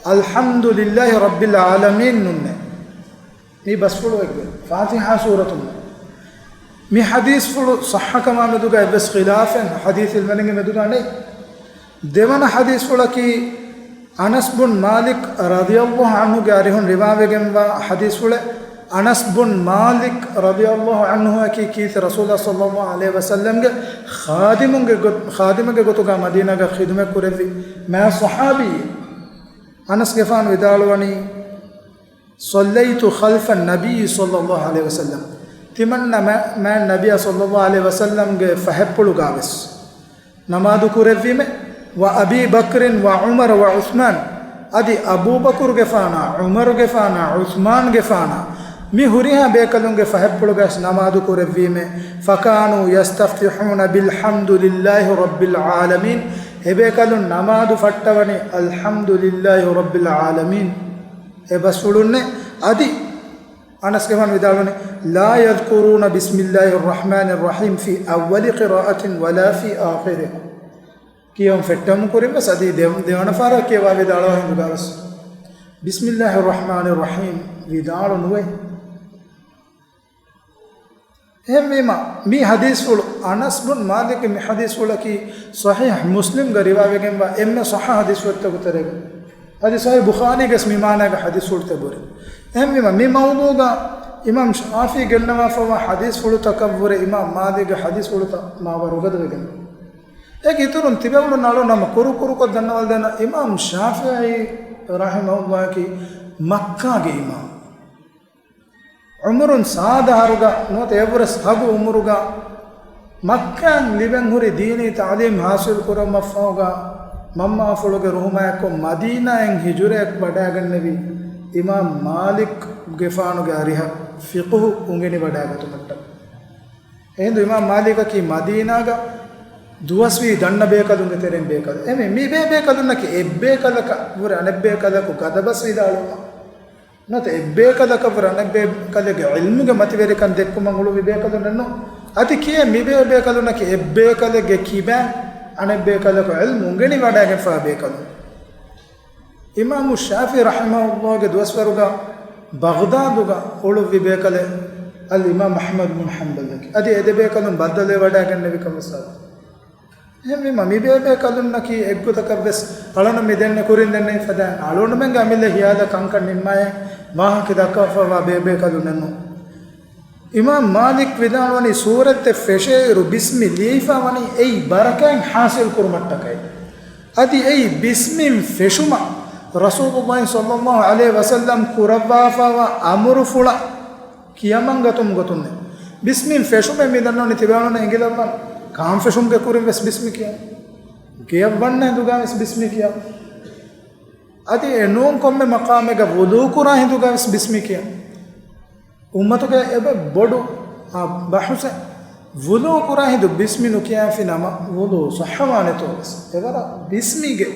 އަލްޙަމްދުލިއްލާހި ރައްބިލް ޢާލަމީނުންނޭ. މި ބަސްފުޅު އެއްގޮތް ފާތިޙާ ސޫރަތުން. މި ޙަދީޘްފުޅު ޞައްޙަކަމާ މެދުގަ އެއްވެސް ޚިލާފެއް ޙަދީޘް ޢިލްމުވެރިންގެ މެދުގަ ނެތް. ދެވަނަ ޙަދީޘްފުޅަކީ، އަނަސް ބުން މާލިކް ރަޟިޔަﷲ ޢަންހުގެ އަރިހުން ރިވާވެގެންވާ ޙަދީޘްފުޅެއް. އަނަސް ބުން މާލިކް ރަޟިޔަﷲ ޢަންހުއަކީ ކީރިތި ރަސޫލާ ޞައްލައްލާހު ޢަލައިހި ވަސައްލަމްގެ ޚާދިމުންގެ ގޮ-، ޚާދިމެއްގެ ގޮތުގަ މަދީނާގަ ޚިދުމަތް ކުރެއްވި މާތް ޞަޙާބީ. އަނަސްގެފާނު ވިދާޅުވަނީ، صليت خلف النبي صلى الله عليه وسلم. ތިމަންނަ މާ-، މާތް ނަބިއްޔާ ޞައްލައްލާހު ޢަލައިހި ވަސައްލަމްގެ ފަހަތްޕުޅުގާވެސް ނަމާދު ކުރެއްވީމެ، ވަ އަބީ ބަކްރިން ވަ ޢުމަރަ ވަ ޢުޘްމާން، އަދި އަބޫބަކުރުގެފާނާ، ޢުމަރުގެފާނާ، ޢުޘްމާންގެފާނާ، މި ހުރިހާ ބޭކަލުންގެ ފަހަތްޕުޅުގަސް ނަމާދު ކުރެއްވީމެ، ފަކާނޫ ޔަސްތަފްތިޙޫނަ ބިލްޙަމްދު ލިއްލާހި ރައްބިލް ޢާލަމީން، އެބޭކަލުން ނަމާދު ފައްޓަވަނީ އަލްޙަމްދު ލިއްލާހި ރައްބިލް ޢާލަމީން އެ ބަސްފުޅުންނޭ. އަދި އަނަސްގެފާނު ވިދާޅުވަނީ، ލާ ޔަޛްކުރޫނަ ބިސްމިއްލާހި ރަޙްމާނި ރަޙީމް ފީ އައްވަލި ޤިރާއަތިން ވަލާ ފީ އާޚިރިހާ. ކިޔަވަން ފެއްޓަމުން ކުރިން ވެސް އަދި ދެ-، ދެވަނަ ފަހަރަށް ކިޔަވާ ވިދާޅުވާ ހިނދުގާވެސް، ބިސްމިއްލާހި ރަޙްމާނި ރަޙީމް ވިދާޅު ނުވޭ. އެހެންވީމަ، މި ޙަދީޘްފުޅު، އަނަސް ބުން މާލިކްގެ މި ޙަދީޘްފުޅަކީ ޞަޙީޙް މުސްލިމްގަ ރިވާވެގެންވާ އެންމެ ޞައްޙަ ޙަދީޘްފުޅުތަކުގެ ތެރޭގަ. އަދި ޞަޙީޙް ބުޚާރީގަސް މި މާނާގެ ޙަދީޘްފުޅުތައް ބުރި. އެހެންވީމަ، މި މައުޟޫޢުގަ އިމާމް ޝާފިޢީ ގެންނަވާފައިވާ ޙަދީޘްފުޅުތަކަށްވުރެ އިމާމް މާލިކްގެ ޙަދީޘްފުޅުތައް މާ ވަރުގަދަވެގެން. އޭގެ އިތުރުން ތިބޭފުޅުން އަޅުން ނަމަ ކުރު ކުރުކޮށް ދަންނަވަންދެން އިމާމް ޝާފިޢީ ރަޙިމަހުﷲ އަކީ މައްކާގެ އިމާމް. ޢުމުރުން ސާދަ އަހަރުގަ ނުވަތަ އެއަށްވުރެ ހަގު ޢުމުރުގަ މައްކާއިން ލިބެން ހުރި ދީނީ ތަޢުލީމް ޙާޞިލް ކުރުމަށްފަހުގަ މަންމާފުޅުގެ ރުހުމާއެއްކޮށް މަދީނާއިން ހިޖުރަޔަށް ވަޑައިގެންނެވި އިމާމް މާލިކްގެފާނުގެ އަރިހަށް ފިޤުހު އުނގެނިވަޑައިގަތުމަށްޓަކައި. އެހިނދު އިމާމް މާލިކަކީ މަދީނާގަ ދުވަސްވީ ދަންނަ ބޭކަލުންގެ ތެރެއިން ބޭކަލެއް. އެމެ މި ބޭބޭކަލުންނަކީ އެއްބޭކަލަކަށް ވުރެ އަނެއްބޭކަލަކު ގަދަބަސް ވިދާޅުވުމަށް ނުވަތަ އެއްބޭކަލަކަށްވުރެ އަނެއްބޭކަލެއްގެ ޢިލްމުގެ މަތިވެރިކަން ދެއްކުމަށް އުޅުއްވި ބޭކަލުންނެއްނު. އަދި ކިޔޭ މި ބޭބޭކަލުންނަކީ އެއްބޭކަލެއްގެ ކިބައިން އަނެއްބޭކަލަކު ޢިލްމު އުނގެނިވަޑައިގެންފާ ބޭކަލުން. އިމާމު ޝާފިޢީ ރަޙިމަހުﷲގެ ދުވަސްވަރުގަ ބަޣްދާދުގަ އުޅުއްވި ބޭކަލެއް އަލް އިމާމް އަޙްމަދު ބުން ޙަންބަލްއަކީ. އަދި އެ ދެބޭކަލުން ބައްދަލުވެވަޑައިގެންނެވި ކަމަށް ސާބިތު. އެހެންވީމަ، މި ބޭބޭކަލުންނަކީ އެއްގޮތަކަށްވެސް އަޅުން މި ދެންނެ ކުރިން ދެންނެވި ފަދައިން އަޅުންމެންގެ އަމިއްލަ ހިޔާލަށް ކަންކަން ނިންމާއެއް ވާހަކަ ދައްކާފައިވާ ބޭބޭކަލުންނެއްނު. އިމާމް މާލިކް ވިދާޅުވަނީ، ސޫރަތެއް ފެށޭއިރު ބިސްމި ލިޔެފަ ވަނީ އެއީ ބަރަކާތް ޙާޞިލް ކުރުމަށްޓަކައި. އަދި އެއީ ބިސްމިން ފެށުމަށް ރަސޫލުﷲ ޞައްލައްލާހު ޢަލައިހި ވަސައްލަމް ކުރައްވާފައިވާ އަމުރުފުޅަށް ކިޔަމަންގަތުމުގެ ގޮތުންނޭ. ބިސްމިން ފެށުމެއް މި ދަންނަވަނީ ތިބޭފުޅުންނަށް އެނގިލައްވަން، ކާން ފެށުމުގެ ކުރިން ވެސް ބިސްމި ކިޔަން. ގެޔަށް ވަންނަ ހިނދުގަ ވެސް ބިސްމި ކިޔަން. އަދި އެ ނޫން ކޮންމެ މަޤާމެއްގަ ވުޟޫ ކުރާ ހިނދުގަ ވެސް ބިސްމި ކިޔަން. އުއްމަތުގެ އެބަ ބޮޑު، އާ، ބަޙުސެއް. ވުޟޫ ކުރާ ހިނދު ބިސްމި ނުކިޔާފި ނަމަ ވުޟޫ ޞައްޙަވާނެތޯ ވެސް. އެވަރަށް ބިސްމީގެ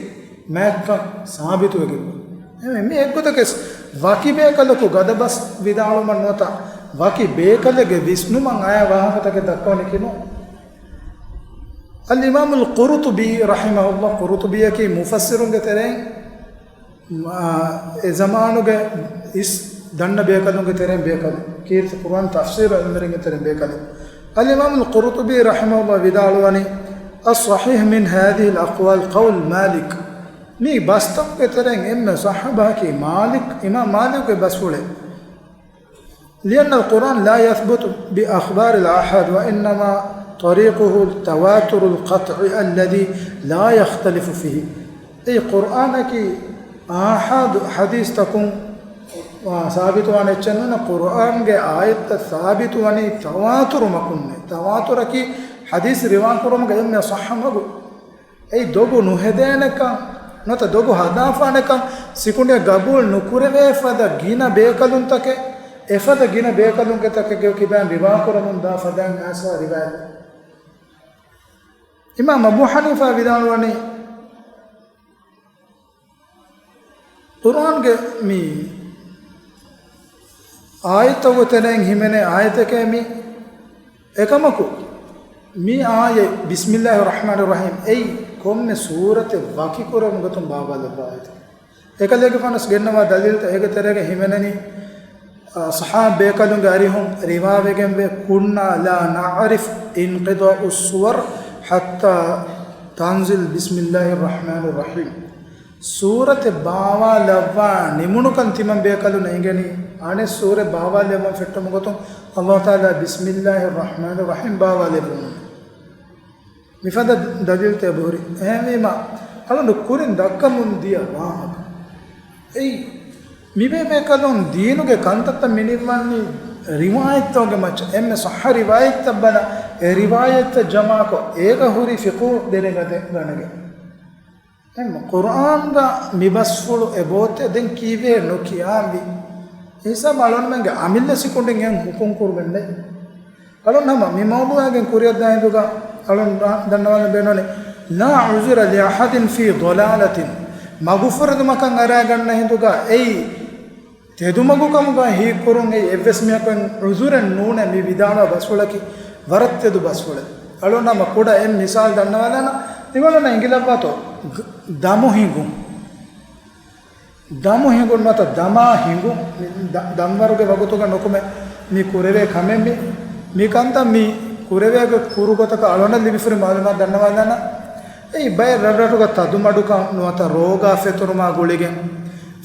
މާތްކަން ސާބިތުވެގެން. އެމެ-، މި އެއްގޮތަކަސް ވަކި ބޭކަލަކު ގަދަބަސް ވިދާޅުމަށް ނުވަތަ ވަކި ބޭކަލެއްގެ ވިސްނުމަށް އައި ވާހަކަތަކެއް ދައްކަވަނީކީ ނޫން. އަލް އިމާމުލް ޤުރުޠުބީ ރަޙިމަހުﷲ، ޤުރުޠުބީއަކީ މުފައްސިރުންގެ ތެރެއިން މާ، އެ ޒަމާނުގެ އިސް ދަންނަ ބޭކަލުންގެ ތެރެއިން ބޭކަލެއް، ކީރިތި ޤުރުއާން ތަފްސީރު ޢިލްމުވެރިންގެ ތެރެއިން ބޭކަލެއް. އަލް އިމާމުލް ޤުރުޠުބީ ރަޙިމަހުﷲ ވިދާޅުވަނީ، الصحيح من هذه الأقوال قول مالك. މި ބަސްތަކުގެ ތެރެއިން އެންމެ ޞައްޙަ ބަހަކީ މާލިކް، އިމާމް މާލިކްގެ ބަސްފުޅެއް. لأن القرآن لا يثبت بأخبار الآحاد، وإنما طريقه التواتر القطعي الذي لا يختلف فيه. އެއީ ޤުރްއާނަކީ އާޙާދު ޙަދީޘްތަކުން ސާބިތުވާނެ އެއްޗެއް ނޫން. ޤުރްއާންގެ އާޔަތްތައް ސާބިތުވަނީ ތަވާތުރު މަގުންނޭ. ތަވާތުރަކީ ޙަދީޘް ރިވާކުރުމުގެ އެންމެ ޞައްޙަ މަގު. އެއީ ދޮގު ނުހެދޭނެކަން، ނުވަތަ ދޮގު ހަދާފާނެކަން ސިކުނޑިއަށް ގަބޫލު ނުކުރެވޭ ފަދަ ގިނަ ބޭކަލުންތަކެއް، އެފަދަ ގިނަ ބޭކަލުންގެ ތަކެއްގެ ކިބައިން ރިވާކުރަމުން ދާ ފަދައިން އައިސްފަ ރިވާޔަތް. އިމާމް އަބޫ ޙަނީފާ ވިދާޅުވަނީ، ޤުރްއާންގެ މި އާޔަތްތަކުގެ ތެރެއިން ހިމެނޭ އާޔަތެކޭ މި. އެކަމަކު، މި އާޔަތް ބިސްމިއްލާހި ރަޙްމާނި ރަޙީމް އެއީ ކޮންމެ ސޫރަތެއް ވަކިކުރެވުމުގެ ގޮތުން ބާވާލެއްވާ އާޔަތެއް. އެކަލޭގެފާނަސް ގެންނަވާ ދަލީލްތައް އޭގެ ތެރޭގަ ހިމެނެނީ، އަ، ޞަޙާބީ ބޭކަލުންގެ އަރިހުން ރިވާވެގެންވޭ، كنا لا نعرف انقضاء السور حتى تنزل بسم الله الرحمن الرحيم. ސޫރަތެއް ބާވާލައްވާ ނިމުނުކަން ތިމަން ބޭކަލުން އެނގެނީ، އަނެއް ސޫރަތް ބާވާލެއްވަން ފެއްޓުމުގެ ގޮތުން ﷲ ތަޢާލާ ބިސްމިއްލާހި ރަޙްމާނި ރަޙީމް ބާވާލެއްވުމުން. މިފަދަ ދަލީލްތައް އެބަހުރި. އެހެންވީމަ، އަޅުގަނޑު ކުރިން ދައްކަމުން ދިޔަ ވާހަކަ. އެއީ، މިބޭބޭކަލުން ދީނުގެ ކަންތައްތައް މިނިއްވަނީ ރިވާޔަތްތަކުގެ މައްޗަށް އެންމެ ޞައްޙަ ރިވާޔަތްތައް ބަލާ، އެ ރިވާޔަތްތައް ޖަމާކޮށް، އޭގަ ހުރި ފިޤުހު ދެރަޖަ ގަނެގެން. އެންމެ ޤުރްއާންގަ މި ބަސްފުޅު އެބައޮތޭ ދެން ކީއްވެ ނުކިޔާންވީ؟ އެހިސާބަށް އަޅުންމެންގެ އަމިއްލަ ސިކުނޑިން އެން ހުކުމް ކުރުމެއް ނެތް. އަޅުން ހަމަ މި މައުޟޫޢާގެން ކުރިއަށްދާ ހިނދުގަ އަޅުން ދަންނަވާލަން ބޭނުންވަނީ، لا عذر لأحد في ضلالة، މަގުފުރެދުމަކަށް އަރާގަންނަ ހިނދުގަ އެއީ ތެދުމަގުކަމުގަ ހީކުރުން އެއީ އެއްވެސް މީހަކު އެން ޢުޛުރެއް ނޫނޭ. މި ވިދާޅުވާ ބަސްފުޅަކީ ވަރަށް ތެދު ބަސްފުޅެއް. އަޅުން ހަމަ ކުޑަ އެއް މިސާލް ދަންނަވާލާނަ، ތިމަންނަ އިނގިލައްވާތޯ؟ ގ-، ދަމު ހިނގުން. ދަމު ހިނގުން ނުވަތަ ދަމާ ހިނގުން. މި ދަ-، ދަންވަރުގެ ވަގުތުގަ ނުކުމެ މި ކުރެވޭ ކަމެއް މި. މި ކަންތައް މި ކުރެވޭގޮތް ކުރު ގޮތަކަށް އަޅުންނަށް ލިބިފުރި މަޢުލޫމާތު ދަންނަވާލާނަ. އެއީ ބައެއް ރަށްރަށުގަ ތަދުމަޑުކަން ނުވަތަ ރޯގާ ފެތުރުމާ ގުޅިގެން،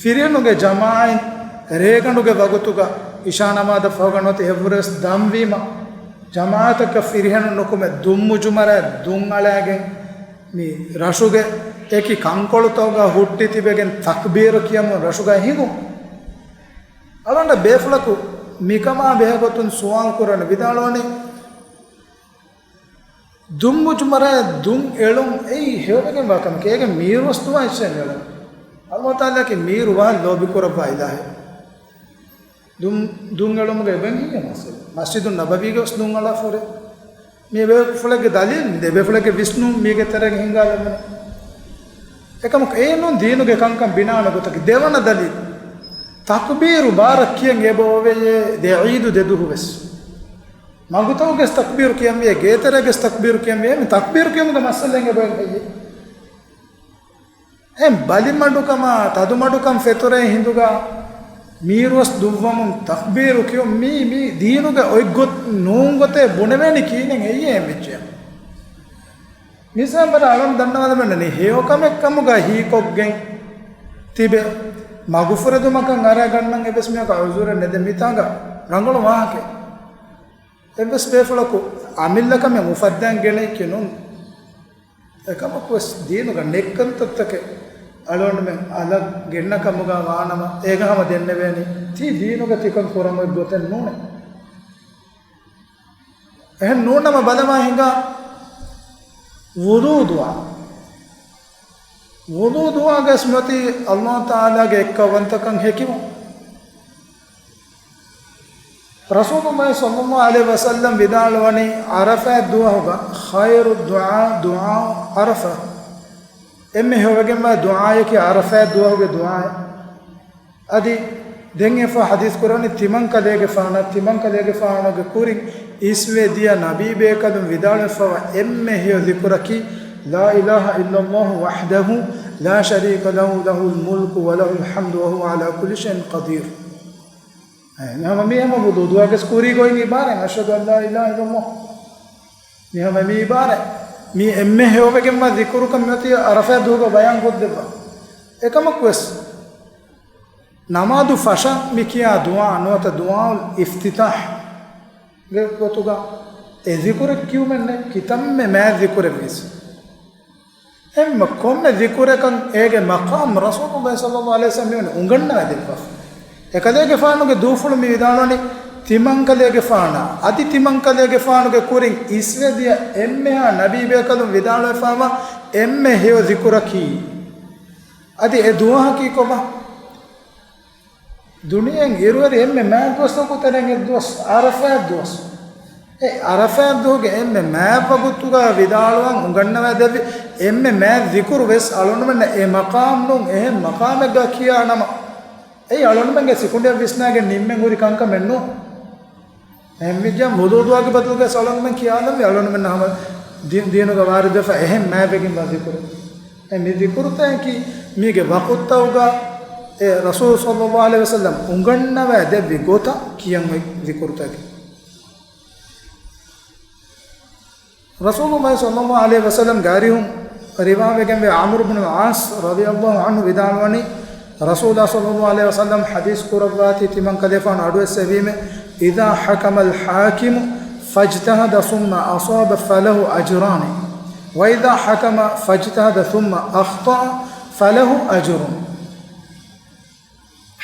ފިރިހެނުންގެ ޖަމާޢަތް ރޭގަނޑުގެ ވަގުތުގަ އިޝާ ނަމާދަށް ފަހުގަ ނުވަތަ އެއްވުރެސް ދަންވީމަ، ޖަމާޢަތަކަށް ފިރިހެނުން ނުކުމެ ދުންމުޖުމަރާ ދުން އަޅާގެން، މި ރަށުގެ އެކި ކަންކޮޅުތަކުގަ ހުއްޓި ތިބެގެން ތަކްބީރު ކިޔަމުން ރަށުގަ ހިނގުން. އަޅުގަނޑަށް ބޭފުޅަކު މިކަމާ ބެހޭ ގޮތުން ސުވާލު ކުރަން ވިދާޅުވަނީ، ދުންމުޖުމަރާ ދުން އެޅުން އެއީ ހެޔޮވެގެންވާ ކަމެކޭ. އޭގެ މީރުވެސް ދުވާ އެއްޗެއް އެޅުން. އަﷲ ތަޢާލާއަކީ މީރު ވަހަށް ލޯބި ކުރައްވާ އިލާހެއް. ދުން، ދުން އެޅުމުގެ އެބައިން ހިނގޭ މައްސަލަ. މަސްޖިދުއް ނަބަވީގަ ވެސް ދުން އަޅާ ފޯރޭ. މި ބޭފުޅެއްގެ ދަލީލް މި ދެ ބޭފުޅެއްގެ ވިސްނުން މީގެ ތެރޭގަ ހިނގާލައްވަނީ. އެކަމަކު އެއީ ނޫން ދީނުގެ ކަންކަން ބިނާވާ ގޮތަކީ. ދެވަނަ ދަލީލް، ތަކްބީރު ބާރަށް ކިޔަން އެބައޮވެޔޭ ދެ ޢީދު ދެ ދުވަހު ވެސް. މަގުތަކުގެ ވެސް ތަކްބީރު ކިޔަންވިޔޭ، ގޭތެރޭގެ ވެސް ތަކްބީރު ކިޔަންވިޔޭ. މި ތަކްބީރު ކިޔުމުގެ މައްސަލައެއް އެބައޮތް ހެއްޔޭ؟ އެ ބަލިމަޑުކަމާ، ތަދުމަޑުކަން ފެތުރޭ ހިނދުގަ މީރުވެސް ދުއްވަމުން ތަކްބީރު ކިޔުން މީ، މީ ދީނުގެ އޮތްގޮތް ނޫން ގޮތޭ ބުނެވޭނީ ކިހިނެއް ހެއްޔޭ އެއްވެއްޖެ؟ މިސާލަށް އަޅުން ދަންނަވާލަމެންނަނީ ހެޔޮކަމެއް ކަމުގަ ހީކޮށްގެން ތިބެ މަގުފުރެދުމަކަށް އަރާ ގަންނަން އެއްވެސް މީހަކު ޢުޛުރެއް ނެދެ މިތާނގަ ރަނގަޅު ވާހަކައެއް. އެއްވެސް ބޭފުޅަކު އަމިއްލަ ކަމެއް އުފައްދަން ގެނައިކި ނޫން. އެކަމަކުވެސް ދީނުގަ ނެތް ކަންތައްތަކެއް އަޅުގަނޑުމެން އަލަށް ގެންނަ ކަމުގަ ވާނަމަ، އޭގަ ހަމަ ދެންނެވޭނީ ތީ ދީނުގަ ތިކަން ކުރަން އޮތް ގޮތެއް ނޫނޭ. އެހެން ނޫންނަމަ ބަލަމާ ހިނގާ ވުޟޫ ދުޢާ. ވުޟޫ ދުޢާގަސް މިއޮތީ އަﷲ ތަޢާލާގެ އެއްކައުވަންތަކަން ހެކިވުން. ރަސޫލުﷲ ޞައްލަﷲ ޢަލައިހި ވަސައްލަމް ވިދާޅުވަނީ، ޢަރަފާތް ދުވަހުގަ خير الدعاء دعاء عرفة. އެންމެ ހެޔޮވެގެންވާ ދުޢާއަކީ ޢަރަފާތް ދުވަހުގެ ދުޢާއެއް. އަދި ދެން އެފަ ޙަދީޘް ކުރަނީ، ތިމަންކަލޭގެފާނަށް، ތިމަންކަލޭގެފާނުގެ ކުރިން އިސްވެ ދިޔަ ނަބީ ބޭކަލުން ވިދާޅުވެފަވާ އެންމެ ހެޔޮ ޛިކުރަކީ، لا إله إلا الله وحده لا شريك له، له الملك وله الحمد وهو على كل شيء قدير. އެ، މި ހަމަ، މި ހަމަ ވުޟޫ ދުޢާގެ ކުރީ ގޮތް ޢިބާރާތް، أشهد أن لا إله إلا الله. މި ހަމަ މި ޢިބާރާތް، މި އެންމެ ހެޔޮވެގެންވާ ޛިކުރުކަން މިއޮތީ ޢަރަފާތް ދުވަހުގަ ބަޔާން ކޮށްދެއްވާ. އެކަމަކުވެސް، ނަމާދު ފަށަން މި ކިޔާ ދުޢާ ނުވަތަ ދުޢާއުލް އިފްތިތާޙް ގެ ގޮތުގަ އެ ޛިކުރެއް ކިޔުމެއް ނެތް، ކިތަންމެ މާތް ޛިކުރެއް ވެސް. އެންމެ ކޮންމެ ޛިކުރަކަށް އޭގެ މަޤާމް ރަސޫލުﷲ ޞައްލަﷲ ޢަލައިހި ވަސައްލަމް މިވަނީ އުނގަންނަވާ ދެއްވާފަ. އެކަލޭގެފާނުގެ ދޫފުޅު މި ވިދާޅުވަނީ، ތިމަންކަލޭގެފާނާ އަދި ތިމަންކަލޭގެފާނުގެ ކުރިން އިސްވެ ދިޔަ އެންމެހާ ނަބީ ބޭކަލުން ވިދާޅުވެފަވާ އެންމެ ހެޔޮ ޛިކުރަކީ. އަދި އެ ދުވަހަކީ ކޮބާ؟ ދުނިޔެއިން އިރުއެރި އެންމެ މާތް ދުވަސްތަކުގެ ތެރެއިން އެއް ދުވަސް، ޢަރަފާތް ދުވަސް. އެ ޢަރަފާތް ދުވަހުގެ އެންމެ މާތް ވަގުތުގަ ވިދާޅުވާން އުނގަންނަވާ ދެއްވި އެންމެ މާތް ޛިކުރު ވެސް އަޅުގަނޑުމެންނަށް އެ މަޤާމް ނޫން، އެހެން މަޤާމެއްގަ ކިޔާ ނަމަ، އެއީ އަޅުގަނޑުމެންގެ ސިކުނޑިއަށް ވިސްނާގެން ނިންމެން ހުރި ކަންކަމެއް ނޫން. އެހެންވެއްޖެ ވުޟޫ ދުޢާގެ ބަދަލުގަ އަޅުގަނޑުމެން ކިޔާލަންވީ އަޅުގަނޑުމެންނަށް ހަމަ ދީ-، ދީނުގަ ވާރިދުވެފަ އެހެން މާތްވެގެންވާ ޛިކުރެއް. އެ މި ޛިކުރުތަކަކީ މީގެ ވަޤުތުތަކުގަ އެ ރަސޫލު ޞައްލަﷲ ޢަލައިހި ވަސައްލަމް އުނގަންނަވާ ދެއްވި ގޮތަށް ކިޔަން އޮތް ޛިކުރުތަކެއް. ރަސޫލުﷲ ޞައްލަﷲ ޢަލައިހި ވަސައްލަމްގެ އަރިހުން ރިވާވެގެންވޭ، ޢަމްރު ބުނު ޢާޞް ރަޟިޔަﷲ ޢަންހު ވިދާޅުވަނީ، ރަސޫލާ ޞައްލަﷲ ޢަލައިހި ވަސައްލަމް ޙަދީޘް ކުރައްވާތީ، ތިމަންކަލޭފާނު އަޑުއެއްސެވީމޭ، إذا حكم الحاكم فاجتهد ثم أصاب فله أجران، وإذا حكم فاجتهد ثم أخطأ فله أجر.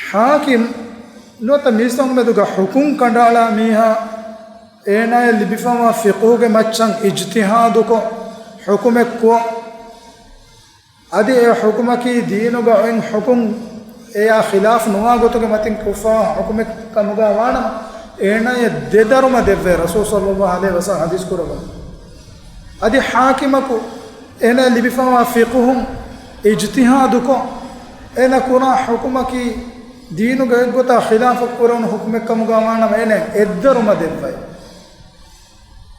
ޙާކިމް ނުވަތަ މީސްތަކުމެދުގަ ޙުކުމް ކަނޑައަޅާ މީހާ އޭނާޔަށް ލިބިފަވާ ފިޤުހުގެ މައްޗަށް އިޖްތިހާދުކޮށް، ޙުކުމެއްކުރު، އަދި އެ ޙުކުމަކީ ދީނުގަ އޮތް ޙުކުމް، އެޔާ ޚިލާފް ނުވާ ގޮތުގެ މަތިން ކޮށްފަވާ ޙުކުމެއް ކަމުގަ ވާނަމަ، އޭނާޔަށް ދެ ދަރުމަ ދެއްވޭ، ރަސޫލު ޞައްލައްލާހު ޢަލައިހި ވަސައްލަމް ޙަދީޘް ކުރައްވަނީ. އަދި ޙާކިމަކު އޭނާ ލިބިފަވާ ފިޤުހުން އިޖްތިހާދުކޮށް، އޭނާ ކުރާ ޙުކުމަކީ ދީނުގެ އެއްގޮތާ ޚިލާފަށް ކުރެވުނު ޙުކުމެއް ކަމުގަ ވާނަމަ، އޭނާ އެއްދަރުމަ ދެއްވައި.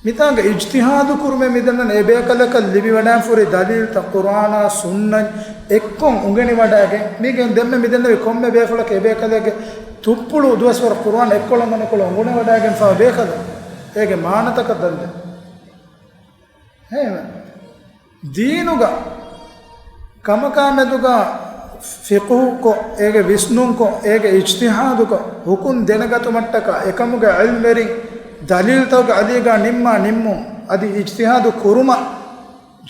މިތާނގަ އިޖްތިހާދު ކުރުމޭ މިދެންނަން އެބޭކަލަކަށް ލިބިވަޑާން ފުރި ދަލީލްތައް ޤުރްއާނާ ސުންނަތް އެއްކޮށް އުނގެނިވަޑައިގެން، މީގެން ދެންމެ މިދެންނެވި ކޮންމެ ބޭފުޅަކަށް އެބޭކަލެއްގެ ތުއްޕުޅު ދުވަސްވަރު ޤުރްއާން އެއްކޮޅަށް އަނެއްކޮޅަށް އުނގެނިވަޑައިގެންފަ ބޭކަލެއް، އޭގެ މާނަތަކަށް ދަންދެ. ހޭ، ދީނުގަ ކަމަކާ މެދުގަ ފިޤުހުކޮށް، އޭގެ ވިސްނުންކޮށް، އޭގެ އިޖްތިހާދުކޮށް، ޙުކުމް ދެނެގަތުމަށްޓަކާ އެކަމުގެ ޢިލްމުވެރިން ދަލީލްތަކުގެ އަލީގަ ނިންމާ ނިންމުން، އަދި އިޖްތިހާދު ކުރުމަށް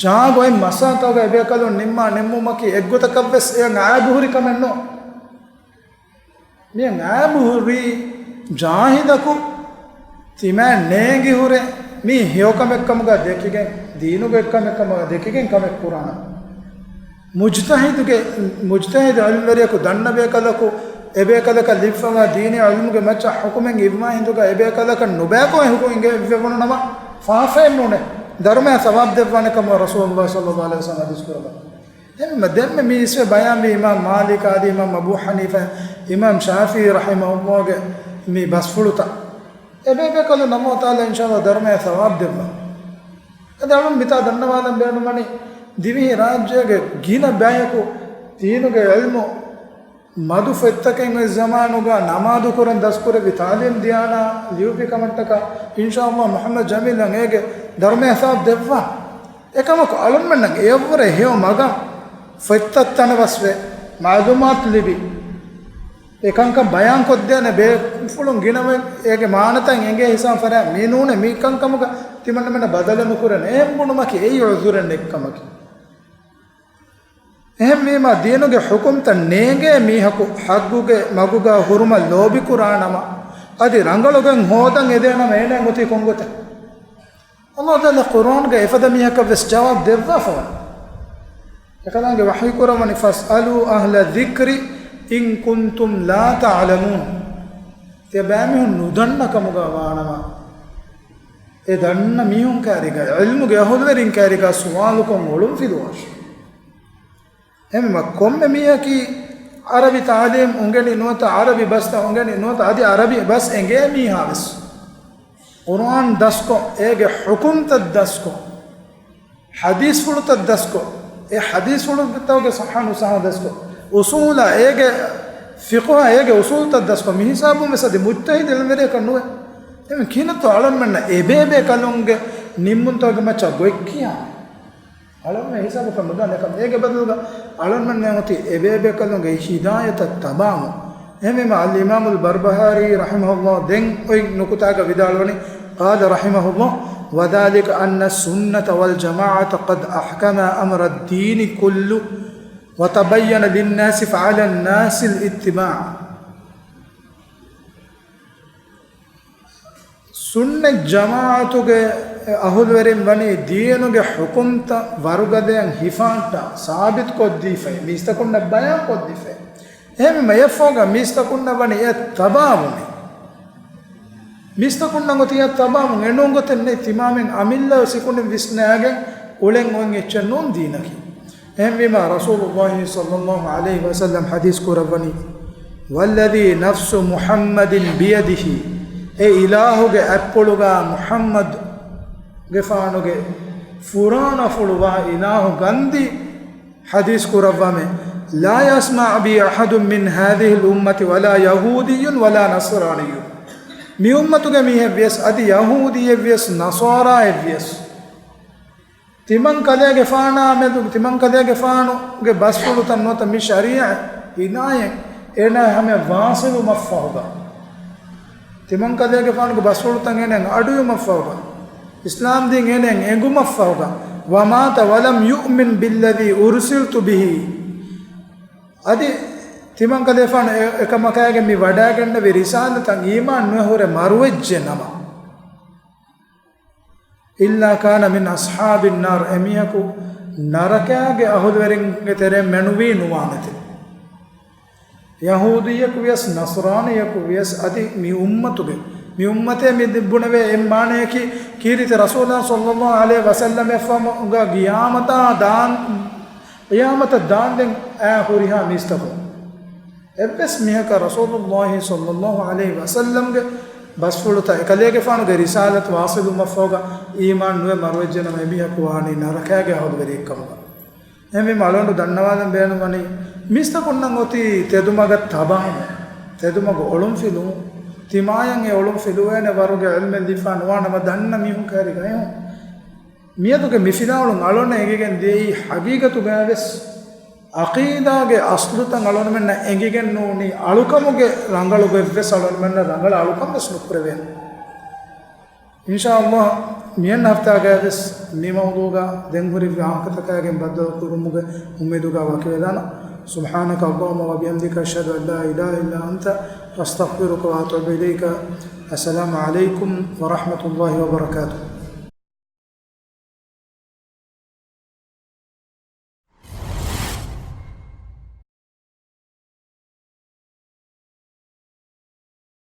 ޖާގަ އޮތް މައްސަލަތަކުގަ އެބޭކަލުން ނިންމާ ނިންމުމަކީ އެއްގޮތަކަށްވެސް އެޔަށް އާބުހުރި ކަމެއް ނޫން. މި އާބުހުރީ ޖާހިލަކު ތިމާ ނޭނގި ހުރެ މީ ހެޔޮކަމެއްކަމުގަ ދެކިގެން، ދީނުގެ އެއްކަމެއްކަމުގަ ދެކިގެން ކަމެއް ކުރާނަމަ. މުޖްތަހިދުގެ، މުޖްތަހިދު ޢިލްމުވެރިޔަކު ދަންނަ ބޭކަލަކު، އެބޭކަލަކަށް ލިބިފަވާ ދީނީ ޢިލްމުގެ މައްޗަށް ޙުކުމެއް އިވުމާ ހިނދުގަ އެބޭކަލަކަށް ނުބައިކޮށް ޙުކުމް އިނގެވެވުނު ނަމަ، ފާފައެއް ނޫނޭ. ދަރުމަޔަށް ޘަވާބު ދެއްވާނެ ކަމަށް ރަސޫލުﷲ ޞައްލައްލާހު ޢަލައިހި ވަސައްލަމް ޙަދީޘް ކުރައްވަނީ. އެހެންވީމަ ދެންމެ މި އިސްވެ ބަޔާންވީ އިމާމް މާލިކާ އަދި އިމާމް އަބޫ ޙަނީފާ، އިމާމް ޝާފިޢީ ރަޙިމަހުﷲގެ މި ބަސްފުޅުތައް. އެބޭބޭކަލުން ﷲ ތަޢާލާ އިންޝާﷲ ދަރުމަޔަށް ޘަވާބު ދެއްވާ. އަދި އަޅުން މިތާ ދަންނަވާލަން ބޭނުންވަނީ، ދިވެހި ރާއްޖޭގެ ގިނަ ބަޔަކު ދީނުގެ ޢިލްމު މަދު ފޮތްތަކެއް އޮތް ޒަމާނުގަ ނަމާދު ކުރަން ދަސްކުރެއްވި ތާލީމް ދިޔާނާ ލިޔުއްވި ކަމަށްޓަކާ އިންޝާﷲ މުޙައްމަދު ޖަމީލަށް އޭގެ ދަރުމަޔަށް ޘަވާބު ދެއްވާ. އެކަމަކު އަޅުންމެންނަށް އެއަށްވުރެ ހެޔޮ މަގަށް ފޮތްތައް ތަނަވަސްވެ، މަޢުލޫމާތު ލިބި، އެކަންކަން ބަޔާން ކޮށްދޭނެ ބޭފުޅުން ގިނަވެ، އޭގެ މާނަތައް އެނގޭ ހިސާބު ފަރާތް މި ނޫނެ. މި ކަންކަމުގަ ތިމަންނަމެންނަށް ބަދަލެއް ނުކުރޭނެ. އެހެން ބުނުމަކީ އެއީ ޢުޛުރެއް ނެތްކަމަކީ. އެހެންވީމާ، ދީނުގެ ޙުކުމްތައް ނޭނގޭ މީހަކު ޙައްޤުގެ މަގުގަ ހުރުމަށް ލޯބިކުރާނަމަ، އަދި ރަނގަޅުގެން ހޯދަން އެދޭނަމަ، އޭނައަށް އޮތީ ކޮންގޮތެއް؟ ﷲ ތަޢާލާ ޤުރްއާންގަ އެފަދަ މީހަކަށްވެސް ޖަވާބު ދެއްވާފަވަނީ. އެކަލާނގެ ވަޙީކުރައްވަނީ، "فَاسْأَلُوا أَهْلَ الذِّكْرِ إِن كُنتُمْ لَا تَعْلَمُونَ." ތިޔަބައިމީހުން ނުދަންނަ ކަމުގަ ވާނަމަ، އެ ދަންނަ މީހުން ކާރިގަ، ޢިލްމުގެ އަހުލުވެރިން ކާރިގަ ސުވާލުކޮށް އޮޅުން ފިލުވާށި. އެހެންވީމަ، ކޮންމެ މީހަކީ ޢަރަބި ތާލީމް އުނގެނި ނުވަތަ ޢަރަބި ބަސްތައް އުނގެނި ނުވަތަ އަދި ޢަރަބި ބަސް އެނގޭ މީހާވެސް، ޤުރްއާން ދަސްކޮށް، އޭގެ ޙުކުމްތައް ދަސްކޮށް، ޙަދީޘްފުޅުތައް ދަސްކޮށް، އެ ޙަދީޘްފުޅުތަކުގެ ޞައްޙަ ނުޞައްޙަ ދަސްކޮށް، އުޞޫލާ އޭގެ ފިޤުހާ އޭގެ އުޞޫލުތައް ދަސްކޮށް، މި ހިސާބުން ވެސް އަދި މުޖްތަހިދު ޢިލްމުވެރިޔަކަށް ނުވޭ. އެމެ ކިހިނެއްތޯ އަޅަންމެންނަށް އެބޭބޭކަލުންގެ ނިންމުންތަކުގެ މައްޗަށް ގޮތްކިޔާ؟ އަޅަންމެން ހިސާބަކަށް ނުދާނެ ކަމަށް. އޭގެ ބަދަލުގަ އަޅަންމެންނަށް އޮތީ އެބޭބޭކަލުންގެ ހިދާޔަތަށް ތަބާވުން. އެހެންވީމަ، އަލްއިމާމުލް ބަރްބަހާރީ ރަޙިމަހުﷲ ދެން އޮތް ނުކުތާގަ ވިދާޅުވަނީ، قال رحمه الله: "وذلك أن السنة والجماعة قد أحكما أمر الدين كله وتبين للناس فعلى الناس الاتباع." ސުންނަތް ޖަމާޢަތުގެ އަހުލުވެރިން ވަނީ ދީނުގެ ޙުކުމްތައް ވަރުގަދަޔަށް ހިފާއްޓާ ސާބިތުކޮށްދީފައި، މީސްތަކުންނަށް ބަޔާންކޮށްދީފައި. އެހެންވީމަ އެއަށްފަހުގަ މީސްތަކުންނަށް ވަނީ އެއަށް ތަބާވުން. މީސްތަކުންނަށް އޮތީ އެއަށް ތަބާވުން. އެނޫން ގޮތެއް ނެތް. ތިމާމެން އަމިއްލަ ސިކުނޑިން ވިސްނާގެން އުޅެން އޮތް އެއްޗެއް ނޫން ދީނަކީ. އެހެންވީމާ، ރަސޫލުﷲ ޞައްލައްލާހު ޢަލައިހި ވަސައްލަމް ޙަދީޘް ކުރައްވަނީ، "والذي نفس محمد بيده"، އެ އިލާހުގެ އަތްޕުޅުގަ މުޙައްމަދުގެފާނުގެ ފުރާނަފުޅު ވާ އިލާހު ގަންދީ، ޙަދީޘް ކުރައްވަމޭ، "لا يسمع بي أحد من هذه الأمة ولا يهودي ولا نصراني." މި އުއްމަތުގެ މީހެއްވިޔަސް، އަދި ޔަހޫދީއެއްވިޔަސް، ނަޞާރާއެއްވިޔަސް، ތިމަން ކަލޭގެފާނާ މެދު، ތިމަން ކަލޭގެފާނުގެ ބަސްފުޅުތައް ނުވަތަ މި ޝަރީޢަތް އިނާޔަތް އޭނާ ހަމަ ވާސިލުމަށްފަހުގަ، ތިމަން ކަލޭގެފާނުގެ ބަސްފުޅުތައް އޭނާ އަޑުއިވުމަށްފަހުގަ، އިސްލާމްދީން އޭނާ އެނގުމަށްފަހުގަ، "ومات ولم يؤمن بالذي أرسلت به." އަދި ތިމަންކަލޭފާނު އެ-، އެކަމަކާގެން މި ވަޑައިގެންނެވި ރިސާލަތަށް އީމާން ނުވެ ހުރެ މަރުވެއްޖެ ނަމަ، إلا كان من أصحاب النار، އެމީހަކު ނަރަކާގެ އަހުލުވެރިންގެ ތެރެއިން މެނުވީ ނުވާނެތެ. ޔަހޫދީއަކު ވިޔަސް، ނަޞްރާނީއަކު ވިޔަސް، އަދި މި އުއްމަތުގެ، މި އުއްމަތޭ މި ބުނެވޭ އެއް މާނަޔަކީ، ކީރިތި ރަސޫލާ ޞައްލައްލާހު ޢަލައިހި ވަސައްލަމަށްފަހުގަ ޤިޔާމަތާ ދާން، ޤިޔާމަތަށް ދާންދެން އާ ހުރިހާ މީސްތަކުން އެއްވެސް މީހަކަށް ރަސޫލުއްލާހި ޞައްލައްލާހު ޢަލައިހި ވަސައްލަމްގެ ބަސްފުޅުތައް އެކަލޭގެފާނުގެ ރިސާލަތު ވާޞިލުވުމަށްފަހުގަ އީމާން ނުވެ މަރުވެއްޖެނަމަ، އެމީހަކު ވާނީ ނަރަކާގެ އަހުލުވެރިއެއްކަމުގަ. އެހެންވީމަ އަޅުގަނޑު ދަންނަވާލަން ބޭނުންވަނީ، މީސްތަކުންނަށް އޮތީ ތެދުމަގަށް ތަބަހުން، ތެދުމަގު އޮޅުންފިލުވުން، ތިމާޔަށް އެ އޮޅުންފިލުވޭނެ ވަރުގެ ޢިލްމެއް ލިބިފަ ނުވާނަމަ، ދަންނަ މީހުން ކައިރި ގައިމު. މިއަދުގެ މި ފިލާވަޅުން އަޅުގަނޑަށް އެނގިގެން ދިޔައީ، ޙަޤީޤަތުގައިވެސް ޢަޤީދާގެ އަޞްލުތައް އަޅުގަނޑުމެންނަށް އެނގިގެން ނޫނީ، އަޅުކަމުގެ ރަނގަޅުގައިވެސް އަޅުގަނޑުމެންނަށް ރަނގަޅަށް އަޅުކަން ވެސް ނުކުރެވޭނެ. އިންޝާﷲ، މިއަންނަ ހަފްތާގައިވެސް މި މައުޟޫގަ ދެން ހުރި ވާހަކަތަކާގެން ބައްދަލު ކުރުމުގެ އުއްމީދުގަ ވަކިވެލާނަ. سبحانك اللهم وبحمدك، أشهد أن لا إله إلا أنت، أستغفرك وأتوب إليك. السلام عليكم ورحمة الله وبركاته.